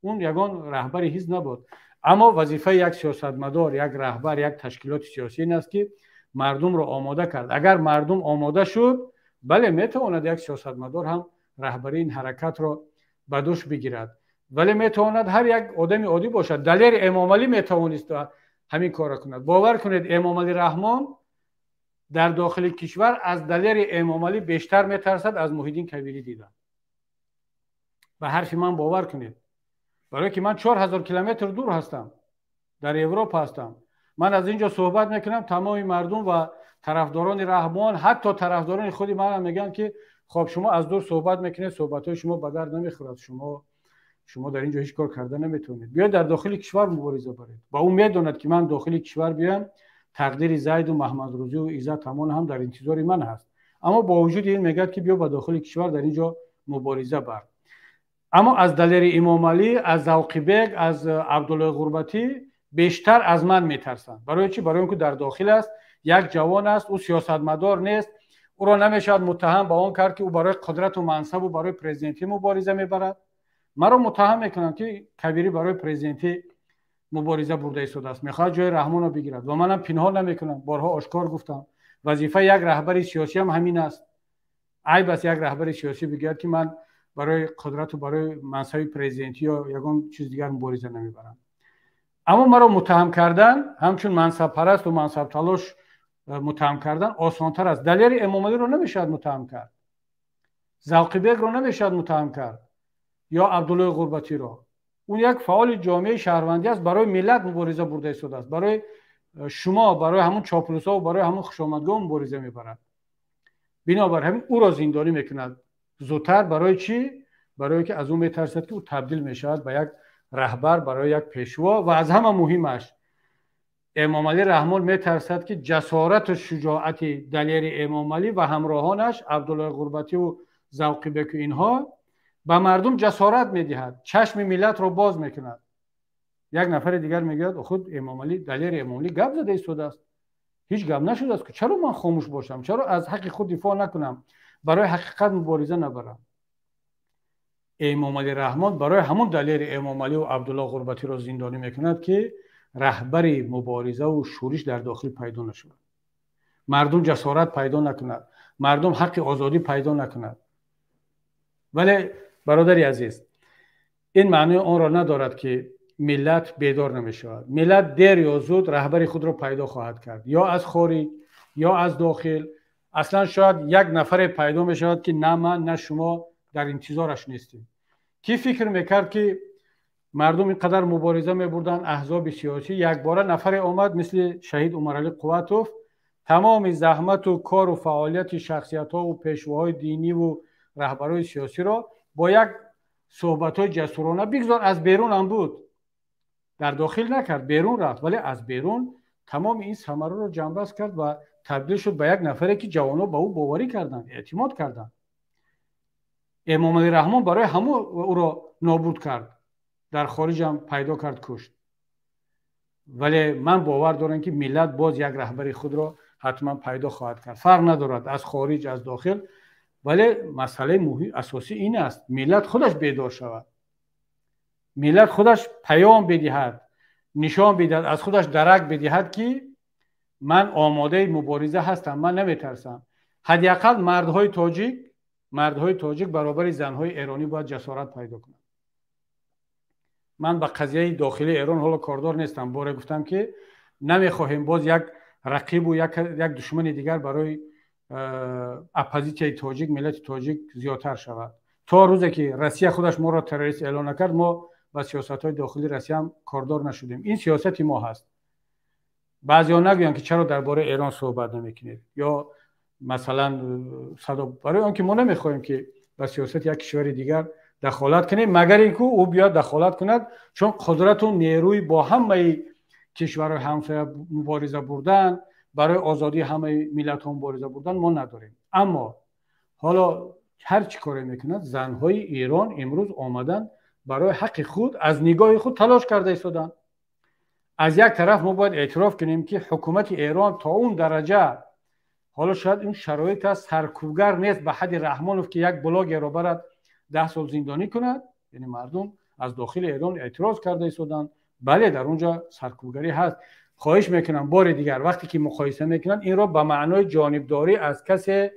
[SPEAKER 1] Он ягон раҳбари ҳизб набуд. Аммо вазифаи як сиёсатмадор, як раҳбар, як ташкилоти сиёсӣ ин аст, ки мардумро омода кард. Агар мардум омода шуд, бале, метавонад як сиёсатмадор ҳам раҳбарии ин ҳаракатро ба дӯш бигирад, вале метавонад ҳар як одами оддӣ бошад. Далери Эмомалӣ метавонист ҳамин корро кунад. Бовар кунед, Эмомалӣ Раҳмон дар дохили кишвар аз Далери Эмомалӣ бештар метарсад аз Муҳиддин Кабирӣ дида. Ба ҳарфи ман бовар кунед, барое ки ман 4000 километр дур ҳастам, дар Европа ҳастам. Ман аз ин ҷо суҳбат мекунам, тамоми мардум ва тарафдорони Раҳмон, ҳатто тарафдорони худи манам мегӯянд, ки хоб, шумо аз дур суҳбат мекунед, суҳбатҳои шумо ба дард намехӯрад, шумо дар ин ҷо ҳеҷ кор карда наметавонед, биёед дар дохили кишвар мубориза баред. Ва ӯ медонад, ки ман дохили кишвар биёям, тақдири Зайду Маҳмадрӯзию Иззат Ҳамон ҳам дар интизори ман ҳаст. Аммо бо вуҷуди ин мегӯяд, ки биё ба дохили кишвар, дар ин ҷо мубориза бар. Аммо аз Далери Имомалӣ, аз Завқибек, аз Абдуллои Ғурбатӣ бештар аз ман метарсанд. Барои чӣ? Барои он ки дар дохил аст, як ҷавон аст, ӯ сиёсатмадор нест, ӯро намешавад муттаҳам ба он кард, ки ӯ барои қудрату мансабу барои президентӣ мубориза мебарад. Маро муттаҳам мекунанд, ки Кабирӣ барои президентӣ мубориза бурда истодааст, мехоҳад ҷои Раҳмонро бигирад. Ва манам пинҳон намекунам, борҳо ошкор гуфтам, вазифаи як раҳбари сиёсиам ҳамин аст. Айб аст як раҳбари сиёсӣ бигӯяд, ки ман барои қудрату барои мансаби президентӣ ё ягон чиз дигар мубориза намебарам. Аммо маро муттаҳам кардан, ҳамчун мансабпарасту мансабталош муттаҳам кардан осонтар аст. Далери Эмомалиро намешавад муттаҳам кард, Завқибекро намешавад муттаҳам кард ё Абдуллои Ғурбатиро. Он як фаъоли ҷомеаи шаҳрвандӣ аст, барои миллат мубориза бурда истодааст, барои шумо, барои ҳамун чоплусҳо, барои ҳамун хушомадгоҳ мубориза мебарад. Бинобар ҳамин ӯро зиндонӣ мекунад зудтар. Барои чӣ? Барое ки аз ӯ метарсад, ки ӯ табдил мешавад ба як раҳбар, барои як пешво. Ва аз ҳама муҳимаш, Эмомалӣ Раҳмон метарсад, ки ҷасорату шуҷоати Далери Эмомалӣ ва ҳамроҳонаш, Абдуллои Ғурбативу Завқибеку инҳо, ба мардум ҷасорат медиҳад, чашми миллатро боз мекунад. Як нафари дигар мегӯяд: худ Эмомалӣ, Далери Эмомалӣ гап зада истодааст, ҳеҷ гап нашудааст, ки чаро ман хомӯш бошам, чаро аз ҳаққи худ дифоъ накунам, барои ҳақиқат мубориза набарам? Эмомалӣ Раҳмон барои ҳамун Далери Эмомаливу Абдулло Ғурбатиро зиндонӣ мекунад, ки раҳбари муборизаву шӯриш дар дохил пайдо нашавад, мардум ҷасорат пайдо накунад, мардум ҳаққи озодӣ пайдо накунад. Вале, бародари азиз, ин маънои онро надорад, ки миллат бедор намешавад. Миллат дер ё зуд раҳбари худро пайдо хоҳад кард, ё аз хориҷ, ё аз дохил. Аслан шояд як нафаре пайдо мешавад, ки на ман, на шумо дар интизораш нестем. Кӣ фикр мекард, ки мардум ин қадар мубориза мебурданд, аҳзоби сиёсӣ, якбора нафаре омад мисли шаҳид Умаралӣ Қувватов, тамоми заҳмату кору фаъолияти шахсиятҳову пешвоҳои диниву раҳбарои сиёсиро бо як суҳбатҳои ҷасурона, бигзор аз берун ҳам буд, дар дохил накард, берун рафт, вале аз берун тамоми ин самараро ҷамъбаст кард ва табдил шуд ба як нафаре, ки ҷавонҳо ба ӯ боварӣ карданд, эътимод карданд. Эмомалӣ Раҳмон барои ҳамон ӯро нобуд кард, дар хориҷам пайдо кард, кушт. Вале ман бовар дорам, ки миллат боз як раҳбари худро ҳатман пайдо хоҳад кард, фарқ надорад аз хориҷ, аз дохил. Вале масъалаи муҳим, асосӣ ин аст: миллат худаш бедор шавад, миллат худаш паём бидиҳад, нишон бидиҳад, аз худаш дарак бидиҳад, ки ман омодаи мубориза ҳастам, ман наметарсам. Ҳадди ақал мардҳои тоҷик, мардҳои тоҷик баробари занҳои эронӣ бояд ҷасорат пайдо кунанд. Ман ба қазияи дохилии Эрон ҳоло кордор нестам. Боре гуфтам, ки намехоҳем боз як рақибу як душмани дигар барои оппозитсияи тоҷик, миллати тоҷик зиёдтар шавад. То рӯзе ки Россия худаш моро террорист эълон накард, мо ба сиёсатҳои дохилии Россияам кордор нашудем. Ин сиёсати мо ҳаст. Баъзеҳо нагӯянд, ки чаро дар бораи Эрон суҳбат намекунед ё масалан садо, барои он ки мо намехоҳем, ки ба сиёсати як кишвари дигар дахолат кунем, магар ин ку ӯ биёд дахолат кунад, чун қудрату нерӯи бо ҳамаи кишварҳои ҳамсоя мубориза бурдан, барои озодии ҳамаи миллатҳо мубориза бурдан мо надорем. Аммо ҳоло ҳар чӣ коре мекунад, занҳои Эрон имрӯз омаданд, барои ҳаққи худ аз нигоҳи худ талош карда истоданд. Аз як тараф мо бояд эътироф кунем, ки ҳукумати Эрон то он дараҷа Ҳоло шояд ин шароит аст, саркӯбгар нест ба ҳадди Раҳмонов, ки як блогерро барад 10 сол зиндонӣ кунад. Яъне мардум аз дохили Эрон эътироз карда истоданд. Бале, дар он ҷо саркӯбгарӣ ҳаст. Хоҳиш мекунам, бори дигар, вақте ки муқоиса мекунанд, инро ба маънои ҷонибдорӣ аз касе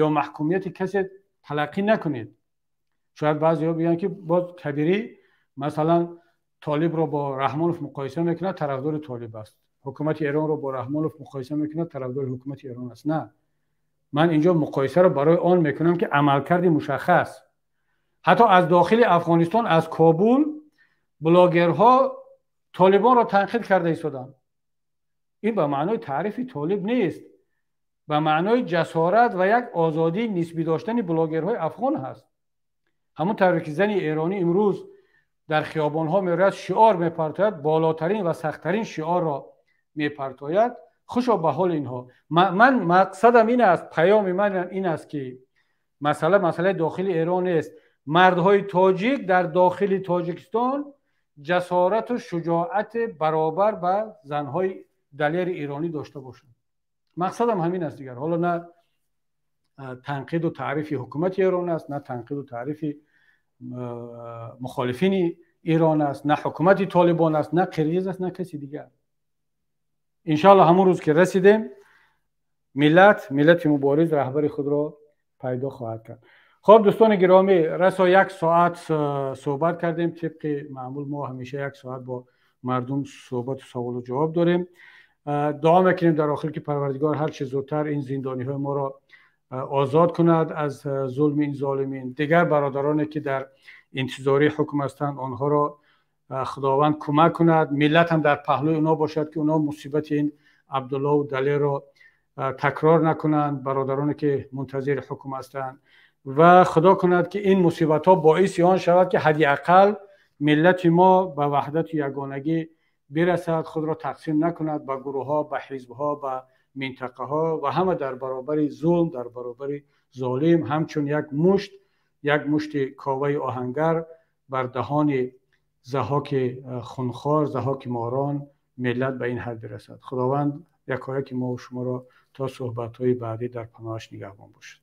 [SPEAKER 1] ё маҳкумияти касе талаққӣ накунед. Шояд баъзеҳо бигӯянд, ки боз Кабирӣ масалан Толибро бо Раҳмонов муқоиса мекунад, тарафдори Толиб аст, ҳукумати Эронро бо Раҳмонов муқоиса мекунад, тарафдори ҳукумати Эрон аст. На, ман инҷо муқоисаро барои он мекунам, ки амалкарди мушаххас, ҳатто аз дохили Афғонистон, аз Кобул блогерҳо Толибонро танқид карда истоданд. Ин ба маънои таърифи Толиб нест, ба маънои ҷасорат ва як озодии нисбӣ доштани блогерҳои афғон ҳаст. Ҳамон тавре ки зани эронӣ имрӯз дар хиёбонҳо мерояд, шиор мепартояд, болотарин ва сахттарин шиорро мепартояд. Хушо ба ҳоли инҳо. Ман мақсадам ин аст, паёми ман ин аст, ки масъала масъалаи дохили Эрон нест. Мардҳои тоҷик дар дохили Тоҷикистон ҷасорату шуҷоати баробар ба занҳои далери эронӣ дошта бошанд. Мақсадам ҳамин аст. Дигар ҳоло на танқиду таърифи ҳукумати Эрон аст, на танқиду таърифи мухолифини Эрон аст, на ҳукумати Толибон аст, на қирғиз аст, на каси дигар. Иншоалло, ҳамон рӯз ки расидем, миллат, миллати мубориз раҳбари худро пайдо хоҳад кард. Хоб, дӯстони гиромӣ, расо як соат суҳбат кардем. Тибқи маъмул мо ҳамеша як соат бо мардум суҳбату саволу ҷавоб дорем. Дуо мекунем дар охир, ки Парвардигор ҳарчи зудтар ин зиндониҳои моро озод кунад аз зулми ин золимин. Дигар бародароне ки дар интизории ҳукм ҳастанд, онҳоро Худованд кӯмак кунад, миллат ҳам дар паҳлӯи онҳо бошад, ки онҳо мусибати ин Абдуллову Далерро такрор накунанд, бародароне ки мунтазири ҳукм ҳастанд. Ва Худо кунад, ки ин мусибатҳо боиси он шавад, ки ҳадди ақал миллати мо ба ваҳдату ягонагӣ бирасад, худро тақсим накунад ба гурӯҳҳо, ба ҳизбҳо, ба минтақаҳо ва ҳама дар баробари зулм, дар баробари золим ҳамчун як мушт, як мушти Коваи оҳангар бар даҳони Заҳоки хунхор, Заҳоки морон, миллат ба ин ҳад бирасад. Худованд якояки мову шуморо то суҳбатҳои баъдӣ дар паноҳаш нигаҳбон бошад.